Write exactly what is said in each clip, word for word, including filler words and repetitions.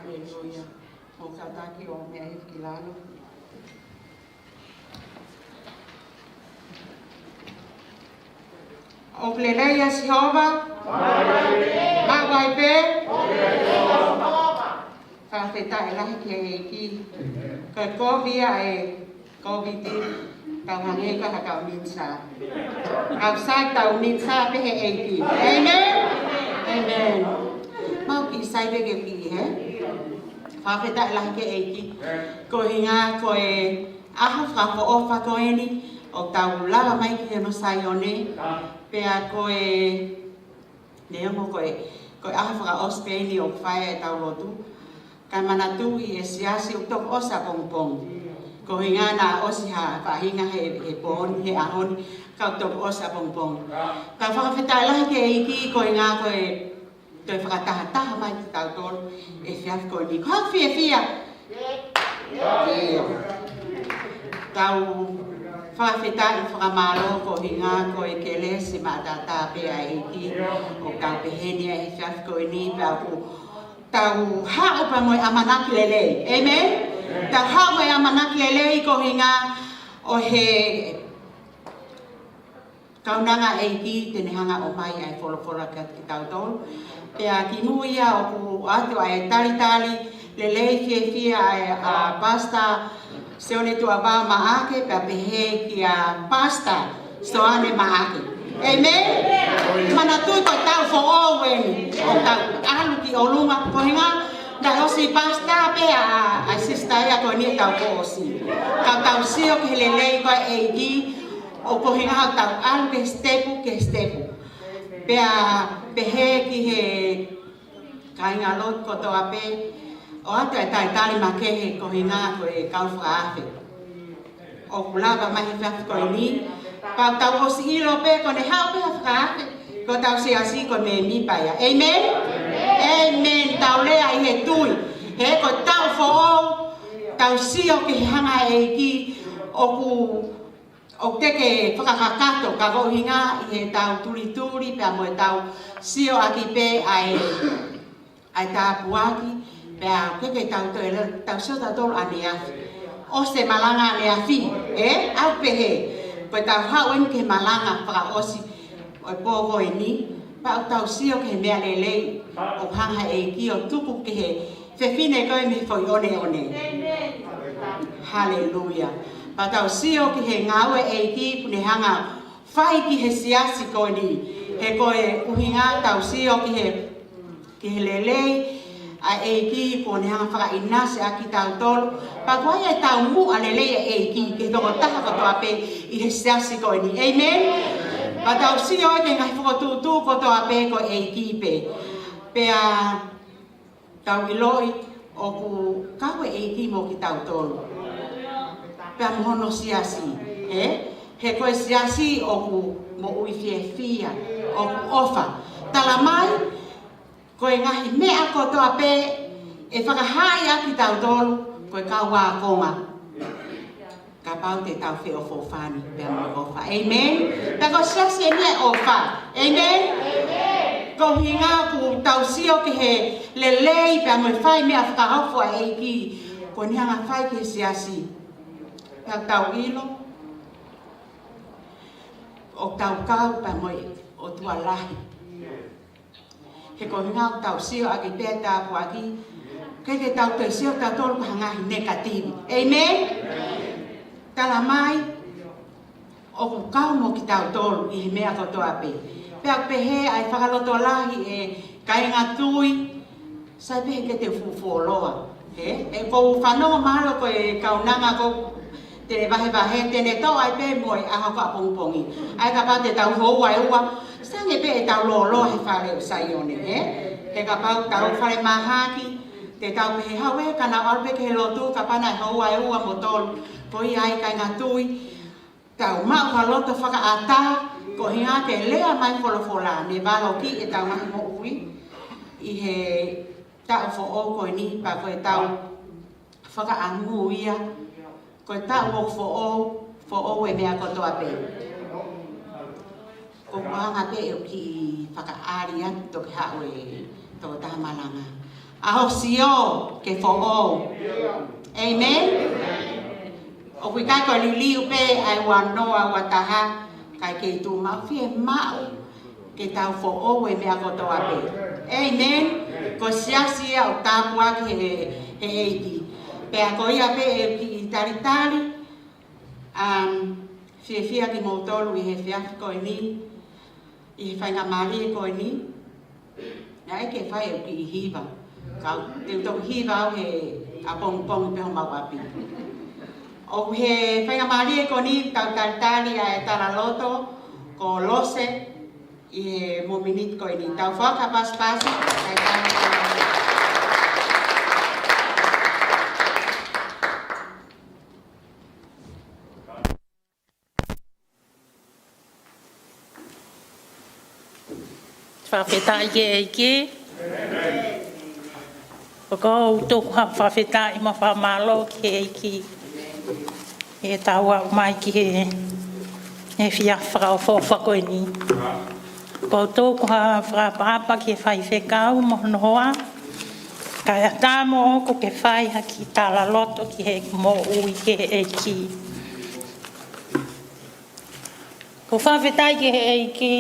Haleluia. ʻOku kātaki ʻo meʻa hifo ki lalo. ʻOku lelei ʻa Sihova. Maʻu ai pē. Fakafetaʻi lahi ki he ʻEiki. Ko e kovi ia ʻa e Kōviti, tau hangē ko ha kau minisa. Kau sai tau minisa pē he ʻEiki. Amen. Amen. Mau kiʻi sai pē ke kiʻi he. Fakafetaʻi lahi ki he ʻEiki. Koeʻuhinga ko e ʻaho fakaʻofoʻofa ko eni ʻoku tau lava mai ki he no Saione. Pea ko e Neongo ko e, ko e ʻaho fakaʻosi pē eni ʻoku fai ai ʻetau lotu. Ka manatuʻi ʻe he siasi ʻoku toki ʻosi ʻapongipongi. Koeʻuhinga naʻa ʻosi ha faʻahinga he, he pō ni, he ʻaho ni, ka ʻoku toki ʻosi ʻapongipongi. Ka fakafetaʻi lahi ki he ʻEiki koeʻuhinga ko e, ko e fakatahataha mai kitautolu he efiafi ko eni. Ko e hā e fiefia? Tau fakafetaʻi fakamālō koeʻuhinga ko e kelesi maʻataʻatā pē ʻa e ʻEiki ʻoku tau pehē ni he efiafi ko eni pea ʻoku tau haʻu pea mo e ʻamanaki lelei. Amen? Tau haʻu mo e ʻamanaki lelei koeʻuhinga ʻo e kaunanga ʻEiki te ne hanga ʻo ʻomai ʻa e folofola kiate kitautolu. Pea kimuʻa ia ʻoku ʻoatu ʻa e talitali lelei fiefia ʻa e, ʻa Pastor Sione Tuʻavao Maʻake, pea pehē kia Pastor Soane Maʻake. Amen? Manatuʻi ko e taʻu foʻou eni, ʻoku tau ʻalu ki ʻolunga, koeʻuhinga naʻe ʻosi pastor pē ʻa, ʻa e sister ia ko eni ʻetau kuo ʻosi. Ka tau sio ki he lelei ko e ʻEiki, ʻoku koeʻuhinga ʻoku tau ʻalu ki he step, ki he step. Pea pehē ki he kāingalotu kotoa pē, ʻoatu e talitali makehe koeʻuhinga ko e kau fakaafe ʻoku lava mai he efiafi ko eni. Pea tau ʻosi ʻilo pē ko ʻene haʻu pē ha fakaafe, ko hotau siasi ko e mēmipa ia. Amen? Amen. Tau lea ʻi he tui. He ko e taʻu foʻou, tau sio ki he hanga ʻe he ʻEiki ʻoku ʻoku teʻeki fakakakato ka koeʻuhinga ʻi heʻetau tulituli pea mo ʻetau sio ʻaki pē ʻa e, ʻa e tāpuaki, pea ʻoku teʻeki tau toe lea, tau sio tautolu ʻaneafi. ʻOsi e malanga ʻaneafi, ē? ʻOku pehē, ko ʻetau haʻu eni ki he malanga fakaʻosi ʻo e pō ko eni, pea ʻoku tau sio ki he meʻa lelei ʻoku hanga ʻe he ʻEiki ʻo tuku ki he fefine ko ē mei he foʻi ʻoneʻone. Haleluia. Pea tau sio ki he ngāue ʻa e ʻEiki kuo ne hanga fai ki he siasi ko eni. He ko e ʻuhinga tau sio ki he, ki he lelei ʻa e ʻEiki kuo ne hanga fakaʻinasi ʻaki kitautolu. Pea ko e taumuʻa lelei ʻa e ʻEiki ki he tokotaha kotoa pē ʻi he siasi ko eni. Amen. Pea tau sio ki he ngaahi fokotuʻutuʻu kotoa pē ko e ʻEiki pē. Pea tau ʻiloʻi ʻoku kau e ʻEiki mo kitautolu. Pea mo hono siasi, ē? He ko e siasi ʻoku moʻui fiefia, ʻoku ʻofa. Tala mai, ko e ngaahi meʻa kotoa pē ʻe fakahaaʻi ʻaki kitautolu, ko e kau ākonga. Kapau te tau feʻofoʻofani pea mo e ʻofa. Amen. Pea ko e siasi eni ʻoku ʻofa. Amen. Ko e ʻuhinga ʻoku tau sio ki he lelei pea mo e fai meʻa fakaofo ʻa e ʻEiki, ko ʻene hanga ʻo fai ki he siasi. Pea tau ʻilo ʻoku tau kau pea mo e ʻOtua lahi. He ko e ʻuhinga ʻoku tau sio ʻaki pē ʻa e tāpuaki, ʻikai ke tau toe sio tautolu ki ha ngaahi negative. ʻĒmeni? Tala mai, ʻoku kau mo kitautolu ʻi he meʻa kotoa pē. Pea ʻoku pehē ʻa e fakalotolahi ʻa e kāinga tui, sai pē he ke te fufuoloa. He? ʻOku ou fanongo mahalo ko e kaunanga ko ē te ne vahevahe, te ne toʻo ai pē mo e ʻaho ko ē ʻapongipongi. ʻA ia kapau te tau houa ʻe ua, sai ange pē ʻetau lōloa he fale ʻo Saione, he? He kapau tau falemahaki, te tau pehē haʻu ē, ka naʻa ʻalu pē ki he lotu, kapau naʻe houa ʻe ua mo tolu. Ko ia ai kāinga tui, tau maʻu ha loto fakaʻatā, ko e ʻuhinga ke lea mai folofola, ne valoki ʻetau ngaahi moʻui ʻi he taʻu foʻou ko eni, pea ko e taʻu fakaʻamu ia, ko e taʻu ʻoku foʻou, foʻou e meʻa kotoa pē. Ko e ʻuhinga pē ʻeku kiʻi fakaʻaliʻali atu toki haʻu e tokotaha malanga. ʻAho Sio ke foʻou. ʻĒmeni? ʻOku ʻikai ko e liliu pē ʻa e ua noa, ua taha, kae kei tuʻu maʻu, fiemaʻu ke tau foʻou e meʻa kotoa pē. ʻĒmeni? Ko e siasi ia ʻoku tāpuaki he, he ʻEiki. Pea ko ia pē ʻeku kiʻi talitali, um, fiefia kimoutolu ʻi he efiafi ko eni, ʻi he faingamālie ko eni, naʻe ʻikai ke fai ʻeku kiʻi hiva. Ka te u toki hiva au he ʻapongipongi pē homau ʻapi. ʻOku ʻi he faingamālie ko eni tau talitali ʻa e talaloto, ko Lose, ʻi he mōmeniti ko eni. Tau fakapasipasi, kae tau Fakafetaʻi ki he ʻEiki. ʻOku ou tuku ha fakafetaʻi mo e fakamālō ki he ʻEiki. ʻI heʻetau aʻu mai ki he, he efiafi fakaʻofoʻofa ko eni. ʻOku ou tuku ha fakaʻapaʻapa ki he faifekau mo hono hoa. Kae ʻatā moʻoku ke fai ha kiʻi talaloto ki he moʻui ki he ʻEiki. ʻOku ou fakafetaʻi ki he ʻEiki,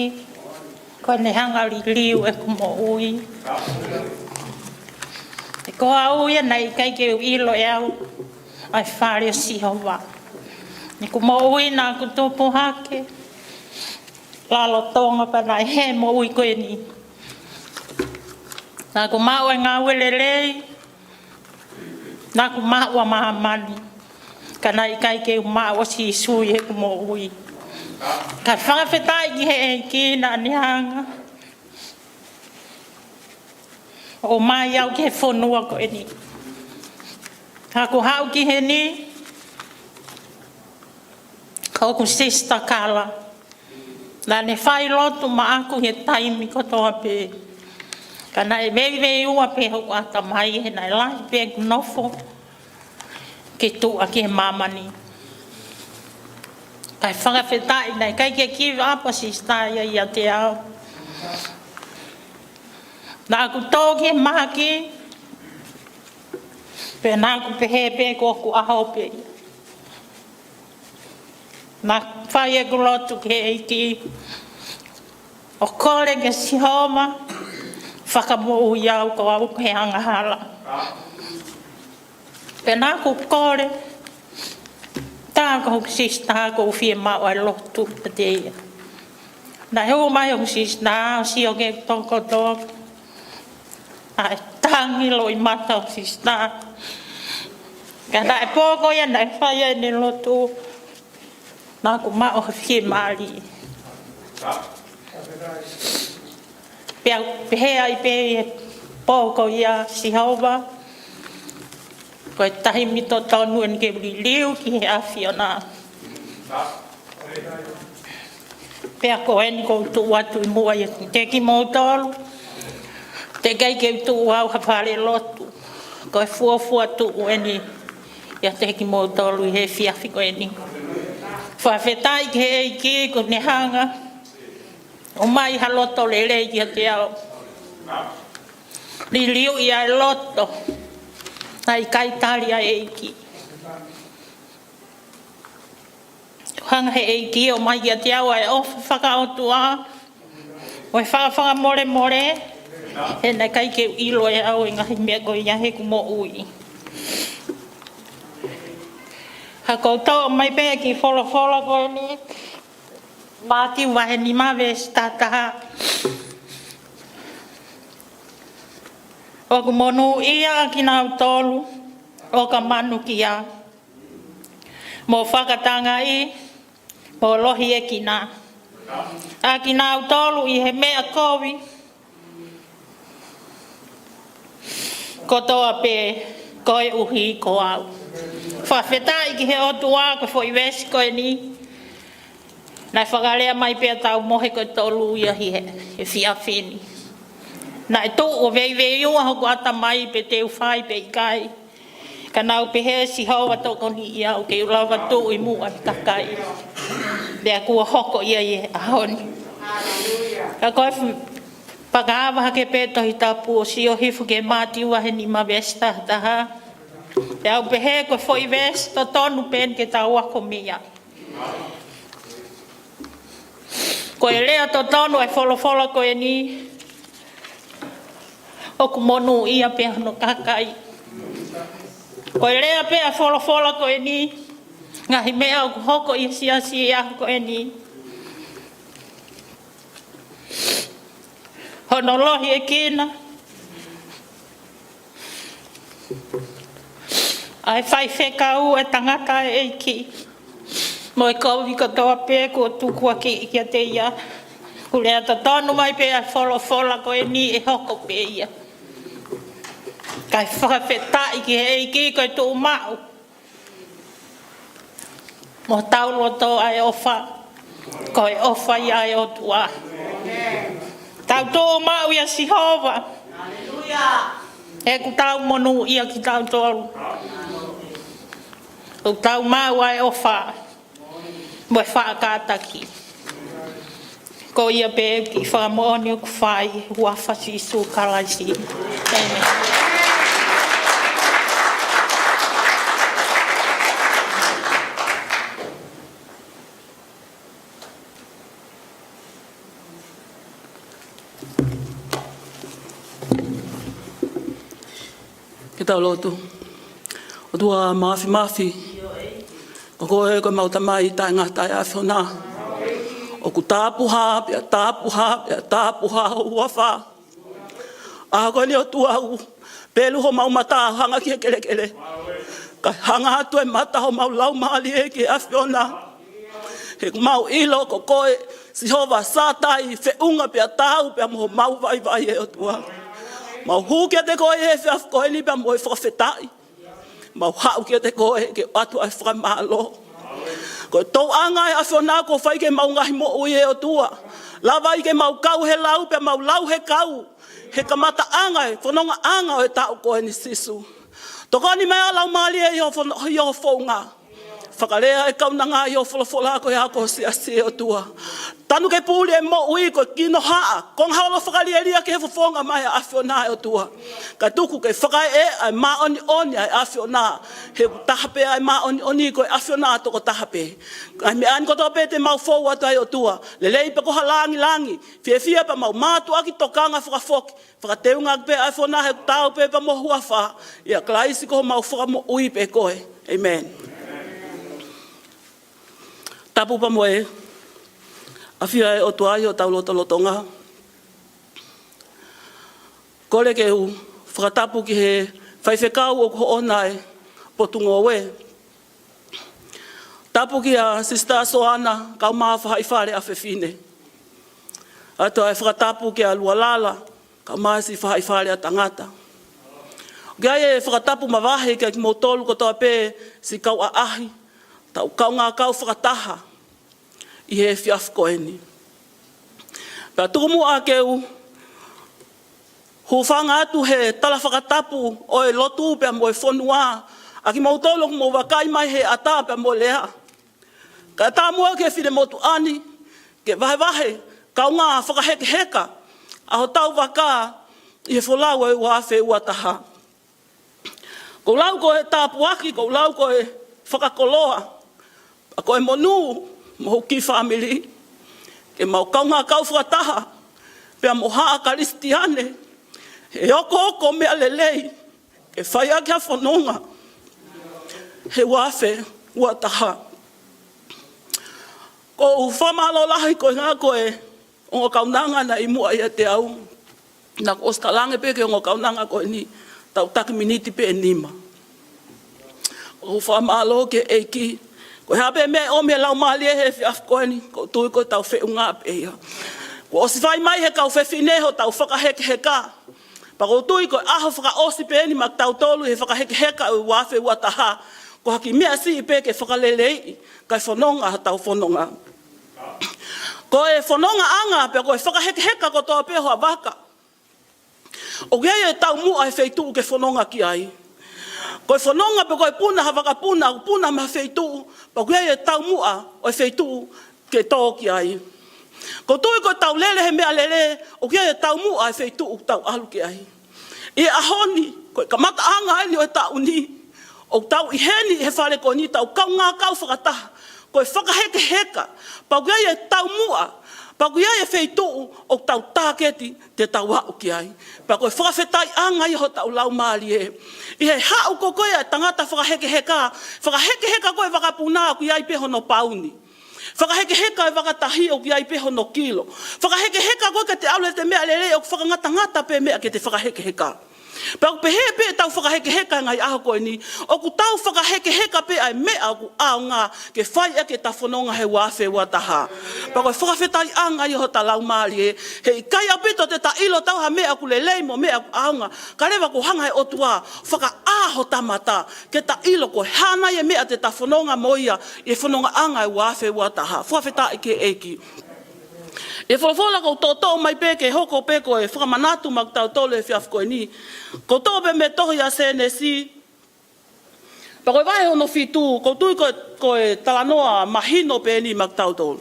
ko ʻene hanga ʻo liliu ʻeku moʻui. He ko au ia naʻe ʻikai ke u ʻilo ʻe au ʻa e fale ʻo Sihova. ʻI heʻeku moʻui naʻa ku tupu hake, lalo Tonga pea naʻe hē e moʻui ko eni. Naʻa ku maʻu e ngāue lelei, naʻa ku maʻu ʻa māmani, ka naʻe ʻikai ke u maʻu ʻa Sīsū ʻi heʻeku moʻui. Ka fakafetaʻi ki he ʻEiki naʻa ne hanga ʻo ʻomai au ki he fonua ko eni. Ka u haʻu ki heni, ko hoku sister Kala naʻa ne fai lotu maʻaku he taimi kotoa pē. Ka naʻe veiveiua pē hoku ʻatamai he naʻe lahi pē ʻeku nofo ke tuʻu ʻaki he māmani. Kae fakafetaʻi naʻe ʻikai ke give up ʻa sister ia ʻiate au. Naʻa ku tō ki he mahaki, pea naʻa ku pehē pē ko hoku ʻaho pē ia. Naʻa ku fai ʻeku lotu ki he ʻEiki ʻo kole kia Sihova fakamoʻui au ko au ko e angahala. Pea naʻa ku kole, tā ko hoku sister ʻoku ou fiemaʻu ʻa e lotu kiate ia. Naʻe hū mai hoku sister ʻo sio ki heʻeku tokotoko. ʻA e tangi loʻimata hoku sister. Ka naʻe pō ko ia naʻe fai ai ʻene lotu, naʻa ku maʻu ha fiemālie. Pea pehē ai pē ʻi he pō ko ia, Sihova, ko e taimi totonu eni ke u liliu ki he ʻAfiona. Pea ko eni ʻoku ou tuʻu atu ʻi muʻa ʻiate kimoutolu. Teʻeki ai ke u tuʻu au ha fale lotu. Ko e fuofua tuʻu eni ʻiate kimoutolu ʻi he efiafi ko eni. Fakafetaʻi ki he ʻEiki kuo ne hanga ʻo ʻomai ha loto lelei kiate au. Liliu ia e loto. Naʻe ʻikai tali ʻa e ʻEiki. Hanga he ʻEiki ʻo mai kiate au ʻa e ʻofa fakaʻotua. ʻO e fakafakamolemole. He naʻe ʻikai ke u ʻilo ʻe au e ngaahi meʻa ko ia heʻeku moʻui. Ka ʻoku ou toʻo mai pē ki he folofola ko eni. Mātiu vahe nima veesi taha taha. ʻOku monūʻia ʻa kinautolu ʻoka manukia, mo fakatangaʻi, mo lohiekina ʻa kinautolu ʻi he meʻa kovi kotoa pē koeʻuhi ko au. Fakafetaʻi ki he ʻOtua ko e foʻi veesi ko eni. Naʻe fakalea mai pea tau mohe ko e tolu ia he, he efiafi ni. Naʻe tuʻu ʻo veiveiua hoku ʻatamai pe te u fai pe ʻikai. Ka naʻa ku pehē, Sihova, tokoniʻi au ke u lava tuʻu ʻi muʻa he kakai. Pea kuo hoko ia ʻi he ʻaho ni. Ka ko e f-, fakaava hake pē Tohi Tapu ʻo sio hifo ki he Mātiu vahe nima veesi taha taha. Pea u pehē ko e foʻi veesi totonu pē eni ke tau ako mei ai. Ko e lea totonu ʻa e folofola ko eni, ʻoku monūʻia pē hono kakai. Ko e lea pē ʻa e folofola ko eni, ngaahi meʻa ʻoku hoko ʻi he siasi ʻi he ʻaho ko eni. Hono lohiekina ʻa e faifekau ʻa e tangata ʻa e ʻEiki. Mo e kovi kotoa pē kuo tukuakiʻi kiate ia. Kuo lea totonu mai pē ʻa e folofola ko eni ʻe hoko pē ia. Kae fakafetaʻi ki he ʻEiki ko e tuʻumaʻu mo tau loto ʻa e ʻofa. Ko e ʻofa ia ʻa e ʻOtua. Tau tuʻumaʻu ʻia Sihova. He ʻoku tau monūʻia kitautolu. ʻOku tau maʻu ʻa e ʻofa mo e faʻa kātaki. Ko ia pē ʻeku kiʻi fakamoʻoni ʻoku fai, huafa Sīsū Kalaisi. ʻĒmeni. Ke tau lotu. ʻOtua Māfimafi, ko koe ko ʻemau Tamai taʻengata ʻa e ʻAfiona. ʻOku tāpuhā, pea tāpuhā, pea tāpuhā ho huafa. ʻAho ko eni ʻOtua ʻoku pelu homau mata ʻo hanga ki he kelekele. Kae hanga atu e mata homau laumālie ki he ʻAfiona. He ʻoku mau ʻilo ko koe, Sihova Sātai, feʻunga pea taau pea mo homau vaivai ʻe ʻOtua. Mau hū kiate koe he efiafi ko eni pea mo e fakafetaʻi. Mau haʻu kiate koe ke ʻoatu ʻa e fakamālō. Ko e tōʻonga ʻa e ʻAfiona kuo fai ki heʻemau ngaahi moʻui ʻe ʻOtua. Lava ai ke mau kau he lau pea mau lau he kau. He kamataʻanga e fonongaʻanga ʻo e taʻu ko eni Sīsū. Tokoni mai ʻa e Laumālie ʻi hoʻo fono-, ʻi hoʻo founga. Fakalea e kaunanga ʻi hoʻo folofola ko e ako siasi ʻe ʻOtua. Tanu ke puli e moʻui ko e kinohaʻa, konga holo fakalielia ki he fofonga mai ʻa e ʻAfiona ʻe ʻOtua. Kae tuku ke fakaeʻa e māʻoniʻoni ʻa e ʻAfiona. He ʻoku taha pē ʻa e māʻoniʻoni ko e ʻAfiona tokotaha pē. Kae meʻa ni kotoa pē te mau fou atu ai ʻOtua. Lelei pē ko ha langilangi, fiefia pea mau mātuʻaki tokanga fakafoki. Fakateunga pē ʻa e ʻAfiona he ʻoku taau pē pea mo ho huafa. ʻIa Kalaisi ko homau Fakamoʻui pē koe. ʻĒmeni. Tapu pea mo e ʻafio ʻa e ʻOtua ʻi hotau lotolotonga. Kole ke u fakatapu ki he faifekau ʻoku hoʻona e potungāue. Tapu kia Sister Soana, kae ʻumaʻā e faʻahi fale ʻa fefine. ʻOatu ʻa e fakatapu kia Lualala, kae ʻumaʻā e siʻi faʻahi fale ʻa tangata. ʻOku ʻi ai e fakatapu mavahe kia kimoutolu kotoa pē siʻi kau ʻaʻahi, tau kaungā kau fakataha ʻi he efiafi ko eni. Pea tuku muʻa ke u hūfanga atu he tala fakatapu ʻo e lotu pea mo e fonua, ʻa kimoutolu ʻoku mou vakai mai he ʻatā pea mo e lea. Kae ʻatā muʻa ki he finemotuʻa ni ke vahevahe, kaungā fakahekeheka ʻa hotau vaka ʻi he folau ʻo e ua afe ua taha. Ko e lau ko e tāpuaki, ko e lau ko e fakakoloa, ko e monū mo hoku kiʻi fāmili, ke mau kaungā kau fakataha pea mo haʻa Kalisitiane he okooko meʻa lelei, ke fai ʻaki ha fononga he ua afe ua taha. ʻOku ou fakamālō lahi ko e ngaahi ko e ongo kaunanga naʻe ʻi muʻa ʻiate au. Naʻá ku ʻosi talaange pē ki he ongo kaunanga ko eni, tau taki miniti pē ʻe nima. ʻOku ou fakamālō ki he ʻEiki. Ko e hā pē meʻa ʻe ʻomi ʻe he Laumālie he efiafi ko eni, ʻoku ou tui ko ʻetau feʻunga pē ia. Kuo ʻosi fai mai ʻe he kau fefine hotau fakahekeheka. Pea ʻoku ou tui ko e ʻaho fakaʻosi pē eni maʻatautolu he fakahekeheka ʻo e ua afe ua taha. Ko ha kiʻi meʻa siʻi pē ke fakaleleiʻi, kae fononga hotau fononga. Ko e fonongaʻanga pea ko e fakahekeheka kotoa pē ʻo ha vaka, ʻoku ʻi ai e taumuʻa ʻo e feituʻu ke fononga ki ai. Ko e fononga pē ko e puna ha vakapuna, ʻoku puna mei ha feituʻu, pea ʻoku ʻi ai e taumuʻa ʻo e feituʻu ke tō ki ai. ʻOku ou tui ko ʻetau lele he meʻalele, ʻoku ʻi ai e taumuʻa ʻo e feituʻu ʻoku tau ʻalu ki ai. ʻI he ʻaho ni, ko e kamataʻanga eni ʻo e taʻu ni, ʻoku tau ʻi heni he fale ko eni tau kaungā kau fakataha, ko e fakahekeheka, pea ʻoku ʻi ai e taumuʻa, pea ʻoku ʻi ai e feituʻu ʻoku tau tāketi te tau aʻu ki ai. Pea ko e fakafetaʻiʻanga ia hotau laumālie. ʻI he haʻu ko ē ʻa e tangata fakahekeheka, fakahekeheka ko ē vakapuna ʻoku ʻi ai pē hono pauni. Fakahekeheka e vakatahi ʻoku ʻi ai pē hono kilo. Fakahekeheka ko ē ke te ʻalu he te meʻalele ʻoku fakangatangata pē meʻa ke te fakahekeheka. Pea ʻoku pehē pē ʻetau fakahekeheka he ngaahi ʻaho ko eni. ʻOku tau fakahekeheka pē ʻa e meʻa ʻoku ʻaonga ke fai ʻaki ʻeta fononga he ua afe ua taha. Pea ko e fakafetaʻiʻanga ia hota laumālie. He ʻikai ʻaupito te ta ʻilo ʻe tautolu ha meʻa ʻoku lelei mo e meʻa ʻoku ʻaonga. Ka leva kuo hanga ʻe he ʻOtua ʻo fakaʻā hota mata ke ta ʻilo ko e hā nai e meʻa te ta fononga mo ia ʻi he fonongaʻanga ʻo e ua afe ua taha. Fakafetaʻi ki he ʻEiki. ʻI he folofola ʻoku ou toʻotoʻo mai pē ke hoko pē ko e fakamanatu maʻatautolu he efiafi ko eni. ʻOku ou toʻo pē mei he tohi ʻa Sēnesi. Pea ko e vahe hono fitu, ʻoku ou tui ko e, ko e talanoa mahino pē eni maʻatautolu.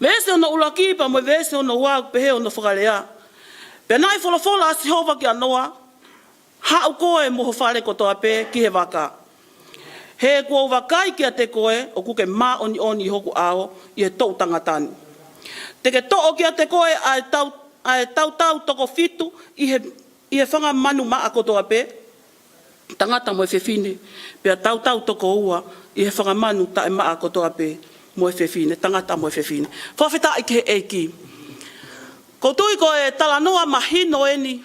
Veesi hono ʻuluaki pea mo e veesi hono ua ʻoku pehē hono fakalea. Pea naʻe folofola ʻa Sihova kia Noa, Haʻu koe mo ho fale kotoa pē ki he vaka. He kuo u vakai kiate koe ʻoku ke māʻoniʻoni ʻi hoku ʻao ʻi he toʻu tangata ni. Te ke toʻo kiate koe ʻa e tau, ʻa e tautau toko fitu ʻi he, ʻi he fanga manu maʻa kotoa pē, tangata mo e fefine, pea tautau toko ua ʻi he fanga manu taʻemaʻa kotoa pē mo e fefine, tangata mo e fefine. Fakafetaʻi ki he ʻEiki. ʻOku ou tui ko e talanoa mahino eni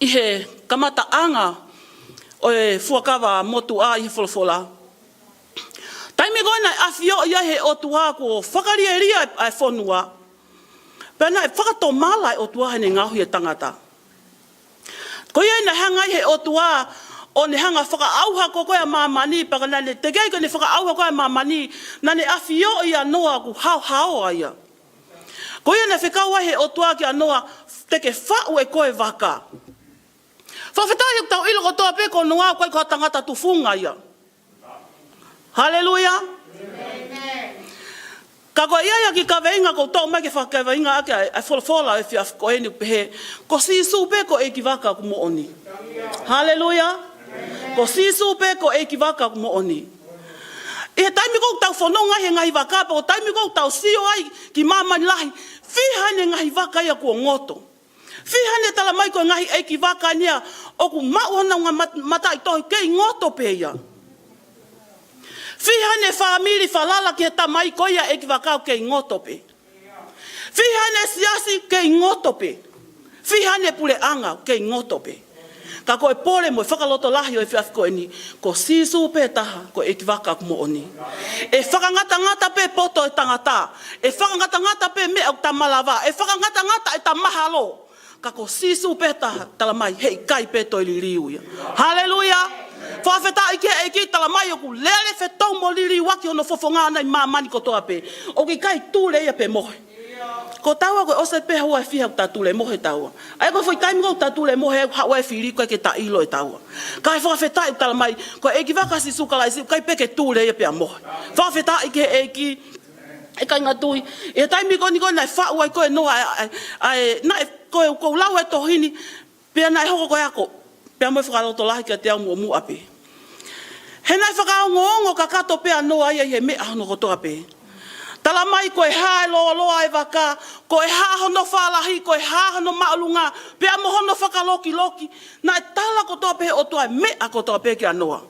ʻi he kamataʻanga ʻo e fuakava motuʻa ʻi he folofola. Taimi ko ē naʻe ʻafioʻi ai ʻe he ʻOtua kuo fakalielia ʻa e fonua, pea naʻe fakatomala ʻe he ʻOtua ʻene ngaohi e tangata. Ko ia naʻe hanga ai ʻe he ʻOtua ʻo ne hanga fakaʻauha ko ē ʻa māmani, pea ka naʻa ne teʻeki ai ke ne fakaʻauha ko ē ʻa māmani, naʻa ne ʻafioʻi ʻa Noa ʻoku haohaoa ia. Ko ia naʻe fekau ai ʻe he ʻOtua kia Noa, te ke faʻu ʻe koe e vaka. Fakafetaʻi ʻoku tau ʻilo kotoa pē ko Noa ʻoku ʻikai ko ha tangata tufunga ia. Haleluia. Ka ko ia ia ki he kaveinga ʻoku ou toʻo mai ke fakakaveinga ʻaki ʻa e, ʻa e folofola ʻo e efiafi ko eni ʻoku pehē, ko Sīsū pē ko e ʻeikivaka ʻoku moʻoni. Haleluia. Ko Sīsū pē ko e ʻeikivaka ʻoku moʻoni. ʻI he taimi ʻoku tau fononga ai he ngaahi vaka, pe ko e taimi ʻoku tau sio ai ki māmani lahi, fiha ʻene ngaahi vaka ia kuo ngoto. Fiha ʻene tala mai ko e ngaahi ʻeikivaka ni ia ʻoku maʻu honau ngaahi mat-, mataʻitohi kei ngoto pē ia. Fiha ʻene fāmili falala ki he tamai ko ia ʻeikivaka ʻoku kei ngoto pē. Fiha ʻene siasi kei ngoto pē. Fiha ʻene puleʻanga kei ngoto pē. Ka ko e pole mo e fakalotolahi ʻo e efiafi ko eni, ko Sīsū pē taha ko e ʻeikivaka ʻoku moʻoni. ʻE fakangatangata pē poto ʻo e tangata, ʻe fakangatangata pē meʻa ʻoku ta malava, ʻe fakangatangata ʻeta mahalo. Ka ko Sīsū pē taha, tala mai, heʻikai pē toe liliu ia. Haleluia! Fakafetaʻi ki he ʻEiki, tala mai ʻoku lele fetou mo liliu ʻaki hono fofonga ʻana ʻi māmani kotoa pē. ʻOku ʻikai, tule ia pea mohe. Ko taua ko e ʻosi pē haʻu e fiha ʻoku ta tulemohe taua. ʻA ia ko e foʻi taimi ʻoku ta tulemohe ʻoku haʻu e fili ko ē ke ta ʻilo ʻe taua. Kae fakafetaʻi tala mai, ko e ʻeikivaka Sīsū Kalaisi ʻoku ʻikai pē ke tule ia pea mohe. Fakafetaʻi ki he ʻEiki. ʻE kāinga tui, ʻi he taimi ko eni ko ē naʻe faʻu ai ko ē ʻe Noa ʻa e, ʻa e, ʻa e, naʻe ko e, ko e lau e tohi ni, pea naʻe hoko ko e ako, pea mo e fakalotolahi kiate au muʻomuʻa pē. He naʻe fakaongoongo kakato pē ʻa Noa ia ʻi he meʻa hono kotoa pē. Tala mai ko e hā e lōloa e vaka, ko e hā hono fālahi, ko e hā hono māʻolunga, pea mo hono fakalokiloki, naʻe tala kotoa pē he ʻOtua e meʻa kotoa pē kia Noa.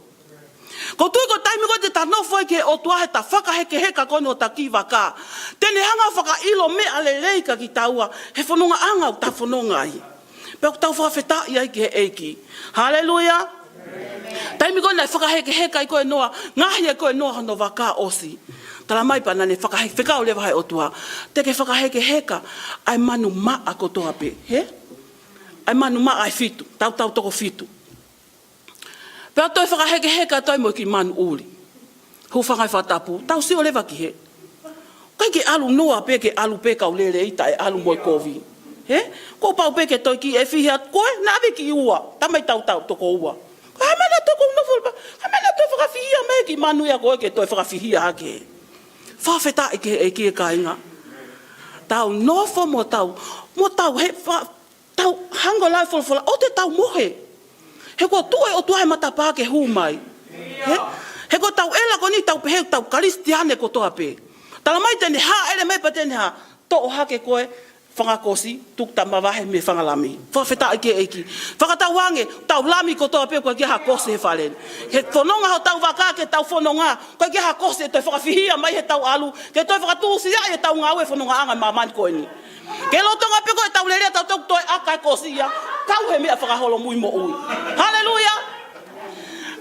ʻOku ou tui ko e taimi ko ē te ta nofo ai ki he ʻOtua he ta fakahekeheka ko eni ʻo ta kiʻi vaka, te ne hanga ʻo fakaʻilo meʻa lelei kia kitaua he fonongaʻanga ʻoku ta fononga ai. Pea ʻoku tau fakafetaʻi ai ki he ʻEiki. Haleluia. Taimi ko ē naʻe fakahekeheka ai ko ē Noa, ngaohi ai ko ē Noa hono vaka ʻosi. Tala mai pea naʻa ne fakahe-, fekau leva he ʻOtua, te ke fakahekeheka ʻa e manu maʻa kotoa pē, hē? ʻA e manu maʻa ʻe fitu, tautau toko fitu. Pea toe fakahekeheka atu ai mo e kiʻi manu ʻuli. Hūfanga he fakatapu, tau sio leva ki hē. ʻIkai ke ʻalu Noa pē ke ʻalu pē kau lelei, taʻe ʻalu mo e kovi. Hē? Kuo pau pē ke toe kiʻi ʻe fihi atu ko ē, naʻe ʻave kiʻi ua, tamai tautau toko ua. Ko e hā e meʻa naʻa toe ʻoku ou nofo pē, hā e meʻa naʻa toe fakafihia mai e kiʻi manu ia ko ē ke toe fakafihia hake. Fakafetaʻi ki he ʻEiki ʻe kāinga. Tau nofo mo tau, mo tau he fa-, tau hanga ʻo lau e folofola, ʻoua te tau mohe. He kuo tuʻu e ʻOtua he matapā ke hū mai. Hē? He ko ʻetau ʻela ko eni tau pehē ʻoku tau Kalisitiane kotoa pē. Tala mai te ne hāʻele mai pea te ne hā, toʻo hake ko ē fanga kosi, tuku ta mavahe mei he fanga lami. Fakafetaʻi ki he ʻEiki. Fakatauange, tau lami kotoa pē, ʻoku ʻikai ha kosi he fale ni. He fononga hotau vaka ke tau fononga, ʻoku ʻikai ha kosi ʻe toe fakafihia mai heʻetau ʻalu, ke toe fakatuʻusiaʻi ʻetau ngāue fonongaʻanga ʻi māmani ko eni. Ke lolotonga pē ko ē ʻetau lelei ʻa tautolu ʻoku toe ʻaka e kosi ia, kau he meʻa fakaholomui moʻui. Haleluia!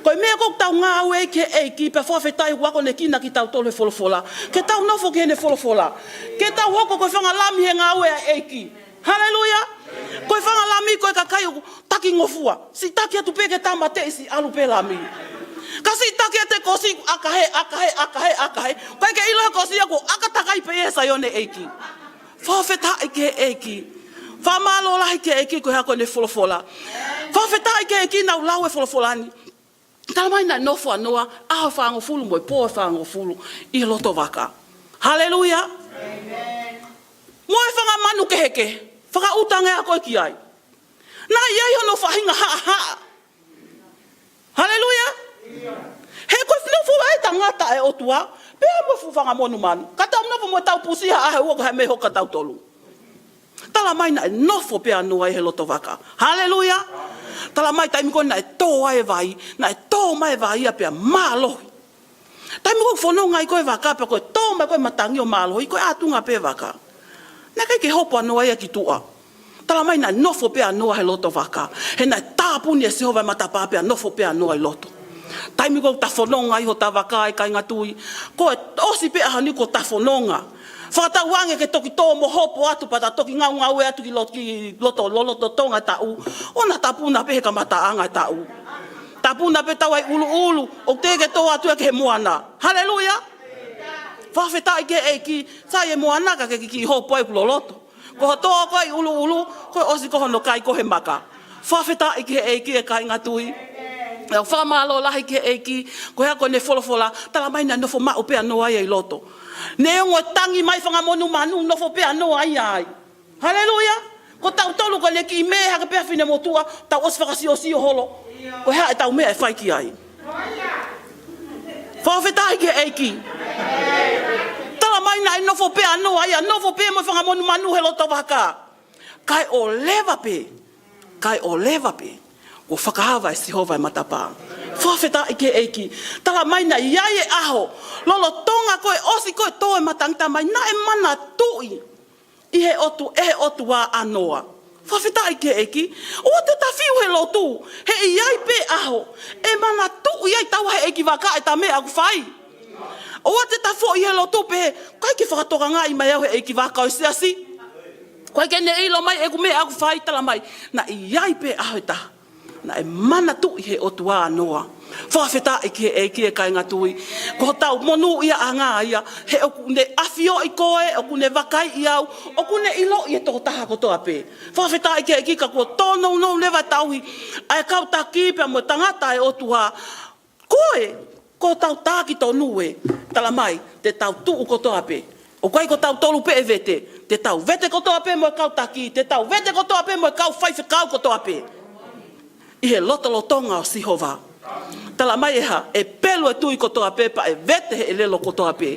Ko e meʻa ko ē ʻoku tau ngāue ai ki he ʻEiki, pea fakafetaʻi ʻoku akonekina kitautolu he folofola. Ke tau nofo ki heʻene folofola. Ke tau hoko ko e fanga lami he ngāue ʻa e ʻEiki. Haleluia! Ko e fanga lami ko e kakai ʻoku taki ngofua. Siʻi taki atu pē ke tāmateʻi siʻi ʻalu pē lami. Ka siʻi taki atu e kosi, ʻaka hē, ʻaka hē, ʻaka hē, ʻaka hē. ʻIkai ke ʻilo he kosi ia kuo ʻaka takai pē ia ʻe Saione ʻEiki. Fakafetaʻi ki he ʻEiki. Fakamālō lahi ki he ʻEiki ko e hā ko ʻene folofola. Fakafetaʻi ki he ʻEiki naʻa ku lau e folofola ni. Tala mai naʻe nofo ʻa Noa, ʻaho ʻe fāngofulu mo e pō ʻe fāngofulu ʻi he loto vaka. Haleluia. Mo e fanga manu kehekehe, fakaʻuta ange ʻa koe ki ai. Naʻe ʻi ai hono faʻahinga haʻahaʻa. Haleluia. He ko e nofo ai tangata ʻa e ʻOtua, pea mo e fuʻu fanga monumanu. Ka tau nofo mo tau pusi ha ʻaho ʻe ua ko e hā e meʻa ʻe hoko kia tautolu. Tala mai naʻe nofo pē ʻa Noa ʻi he loto vaka. Haleluia. Tala mai taimi ko ē naʻe tō ai e vai, naʻe tō mai e vai ia pea mālohi. Taimi ko ē ʻoku fononga ai ko ē e vaka pea ko e tō mai ko ē e matangi ʻo mālohi, ko e ʻatunga pē e vaka. Naʻe ʻikai ke hopo ʻa Noa ia ki tuʻa. Tala mai naʻe nofo pē ʻa Noa he loto vaka. He naʻe tāpuni ʻe Sihova e matapā pea nofo pē ʻa Noa ʻi loto. Taimi ko ē ʻoku ta fononga ai hota vaka ʻe kāinga tui, ko e ʻosi pē ʻaho ni ʻoku ta fononga. Fakatauange ke toki tō mo hopo atu pea ta toki ngaungaue atu ki lo-, ki loto, lolotonga e taʻu. ʻOua naʻa tapuna pē he kamataʻanga e taʻu. Tapuna pē taua ʻi ʻuluʻulu, ʻoku teʻeki ke tō atu ia ki he moana. Haleluia! Fakafetaʻi ki he ʻEiki, sai e moana ka ke kiʻi hopo ai ʻoku loloto. Ko hoʻo tō ko ē ʻi ʻuluʻulu, ko e ʻosi ko hono kai ko ē he maka. Fakafetaʻi ki he ʻEiki ʻe kāinga tui. ʻOku fakamālō lahi ki he ʻEiki, ko e hā ko ʻene folofola, tala mai naʻe nofo maʻu pē ʻa Noa ia ʻi loto. Neongo e tangi mai fanga monumanu, nofo pē ʻa Noa ia ai. Haleluia! Ko tautolu ko ʻene kiʻi mē hake pē ʻa e finemotuʻa, tau ʻosi fakasiosio holo. Ko e hā ʻetau meʻa ʻe fai ki ai. Fakafetaʻi ki he ʻEiki. Tala mai naʻe nofo pē ʻa Noa ia, nofo pē mo e fanga monumanu he loto vaka. Kae ʻoua leva pē, kae ʻoua leva pē, kuo fakaava ʻe Sihova e matapā. Fakafetaʻi ki he ʻEiki. Tala mai naʻe ʻi ai e ʻaho, lolotonga ko ē ʻosi ko ē tō e matangi, tala mai naʻe manatuʻi ʻi he ʻOtu-, ʻe he ʻOtua ʻa Noa. Fakafetaʻi ki he ʻEiki. ʻOua te ta fiu he lotu, he ʻe ʻi ai pē ʻaho ʻe manatuʻi ai taua he ʻeikivaka ʻeta meʻa ʻoku fai. ʻOua te ta foʻi he lotu pē, ʻikai ke fakatokangaʻi mai au he ʻeikivaka ʻo e siasi. ʻIkai ke ne ʻilo mai ʻeku meʻa ʻoku fai, tala mai naʻe ʻi ai pē ʻaho ʻe taha naʻe manatuʻi he ʻOtua ʻa Noa. Fakafetaʻi ki he ʻEiki ʻe kāinga tui. Ko hotau monūʻiaʻanga ia, he ʻoku ne ʻafioʻi koe, ʻoku ne vakaiʻi au, ʻoku ne ʻiloʻi e tokotaha kotoa pē. Fakafetaʻi ki he ʻEiki ka kuo tōnounou leva e tauhi ʻa e kau taki pea mo e tangata ʻa e ʻOtua. Ko e, ko hotau taki tonu ē, tala mai, te tau tuʻu kotoa pē. ʻOku ʻikai ko tautolu pē ʻe vete, Te tau vete kotoa pē mo e kau taki, te tau vete kotoa pē mo e kau faifekau kotoa pē ʻi he lotolotonga ʻo Sihova. Talamai ʻe hā? ʻE pelu e tui kotoa pē pea ʻe vete he ʻelelo kotoa pē.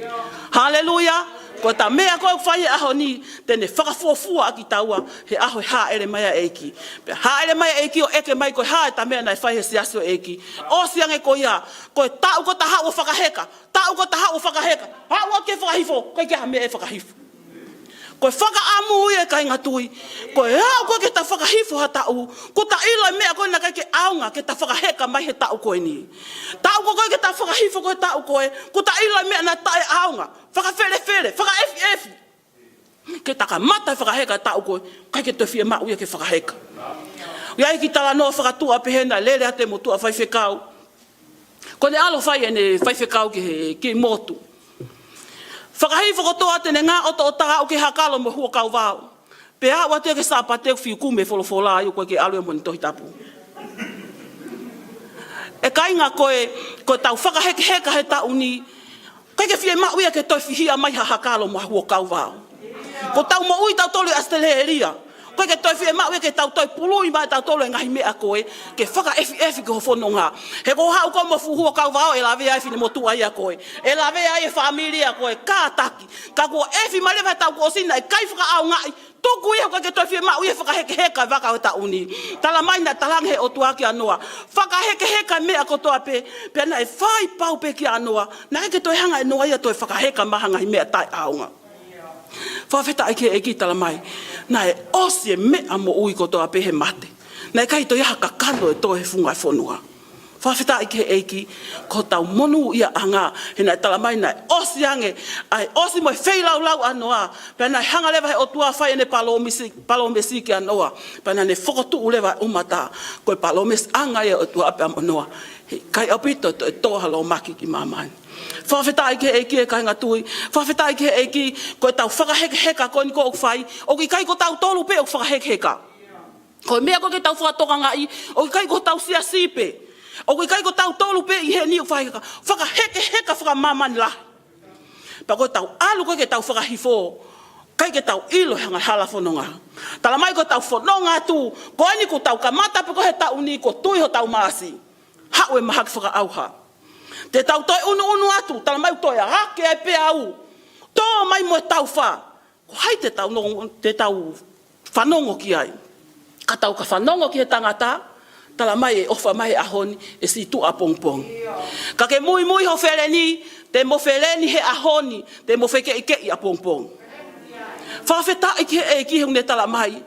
Haleluia! Ko ʻeta meʻa ko ē ʻoku fai he ʻaho ni, te ne fakafuofua ʻaki taua he ʻaho ʻe hāʻele mai ai e ʻEiki. Pea hāʻele mai ai e ʻEiki ʻo ʻeke mai ko e hā ʻeta meʻa naʻe fai he siasi ʻo e ʻEiki. ʻOsi ange ko ia, ko e taʻu ko ē ʻeta haʻu ʻo fakaheka, taʻu ko ē ʻeta haʻu ʻo fakaheka, haʻu ʻo ke fakahifo, ʻikai ke ʻi ai ha meʻa ʻe fakahifo. Ko e fakaʻamu ia e kāinga tui. Ko e aʻu ko ē ke ta fakahifo ha taʻu, kuo ta ʻilo e meʻa ko ē naʻe ʻikai ke ʻaonga ke ta fakaheka mai he taʻu ko eni. Taʻu ko ē ke ta fakahifo ko e taʻu ko ē, kuo ta ʻilo e meʻa naʻe taʻeʻaonga. Fakafelefele, fakaʻefiʻefi. Ke ta kamata fakaheka taʻu ko ē, ʻikai ke toe fiemaʻu ia ke fakaheka. ʻI ai e kiʻi talanoa fakatuʻa pehē naʻe lele atu e motuʻa faifekau. Ko ʻene ʻalu ʻo fai ʻene faifekau ki he kiʻi motu. Fakahifo kotoa te ne ngāʻotoʻota ʻo aʻu ki he hakalo mo e huo kauvao. Pea aʻu atu ia ki he Sāpate ʻoku fiu kumi e folofola ʻa ia ʻoku ʻikai ke ʻalu ia mo ʻene Tohi Tapu. ʻE kāinga ko e, ko ʻetau fakahekeheka he taʻu ni, ʻikai ke fiemaʻu ia ke toe fihia mai ha hakalo mo ha huo kauvao. Ko ʻetau moʻui ʻatautolu ʻi ʻAositelēlia, ʻikai ke toe fiemaʻu ia ke tau toe pului mai ʻatautolu e ngaahi meʻa ko ē ke fakaʻefiʻefi ki ho fononga. He ko e haʻu ko ē mo e fuʻu huo kauvao ʻe lavea ai e finemotuʻa ia ko ē, ʻe lavea ai e fāmili ia ko ē, kātaki. Ka kuo ʻefi mai leva he taʻu kuo ʻosi naʻe ʻikai fakaʻaongaʻi, tuku ia, ʻikai ke toe fiemaʻu ia e fakahekeheka e vaka ʻo e taʻu ni. Talamai naʻe talaange ʻe he ʻOtua kia Noa, fakahekeheka e meʻa kotoa pē. Pea naʻe fai pau pē kia Noa, naʻe ʻikai ke toe hanga ʻe Noa ia ʻo toe fakaheka mai ha ngaahi meʻa taʻeʻaonga. Fakafetaʻi ki he ʻEiki. Talamai naʻe ʻosi e meʻa moʻui kotoa pē he mate. Naʻe ʻikai toe ʻi ai ha kakano ʻe tō he funga e fonua. Fakafetaʻi ki he ʻEiki. Ko hotau monūʻiaʻanga, he naʻe talamai naʻe ʻosi ange, ʻa e ʻosi mo e feilaulau ʻa Noa, pea naʻe hanga leva he ʻOtua ʻo fai ʻene palōmesi, palōmesi kia Noa, pea naʻa ne fokotuʻu leva e ʻumata. Ko e palōmesiʻanga ia ʻa e ʻOtua pea mo Noa, he ʻikai ʻaupito ʻe toe tō ha lōmaki ki māmani. Fakafetaʻi ki he ʻEiki e kāinga tui. Fakafetaʻi ki he ʻEiki. Ko ʻetau fakahekeheka ko eni ko ē ʻoku fai, ʻoku ʻikai ko tautolu pē ʻoku fakahekeheka. Ko e meʻa ko ē ke tau fakatokangaʻi, ʻoku ʻikai ko hotau siasi pē, ʻoku ʻikai ko tautolu pē ʻi heni ʻoku fakaheka, fakahekeheka fakamāmani lahi. Pea ko ʻetau ʻalu ko ē ke tau fakahifo, ʻikai ke tau ʻilo e angahala fononga. Talamai ko ʻetau fononga atu, ko eni kuo tau kamata pē ko ē he taʻu ni, kuo tui hotau maasi, haʻu e mahaki fakaʻauha. Te tau toe ʻunuʻunu atu, talamai ʻoku toe ake ai pē ʻa e ʻū, tō mai mo e taufa. Ko hai te tau nongo, te tau fanongo ki ai? Ka tau ka fanongo ki he tangata, talamai ʻe ʻofa mai he ʻaho ni, ʻe sītuʻa ʻapongipongi. Ka ke muimui ho feleni, te mo feleni he ʻaho ni, te mo fekeʻikeʻi ʻapongipongi. Fakafetaʻi ki he ʻEiki he ʻoku ne talamai,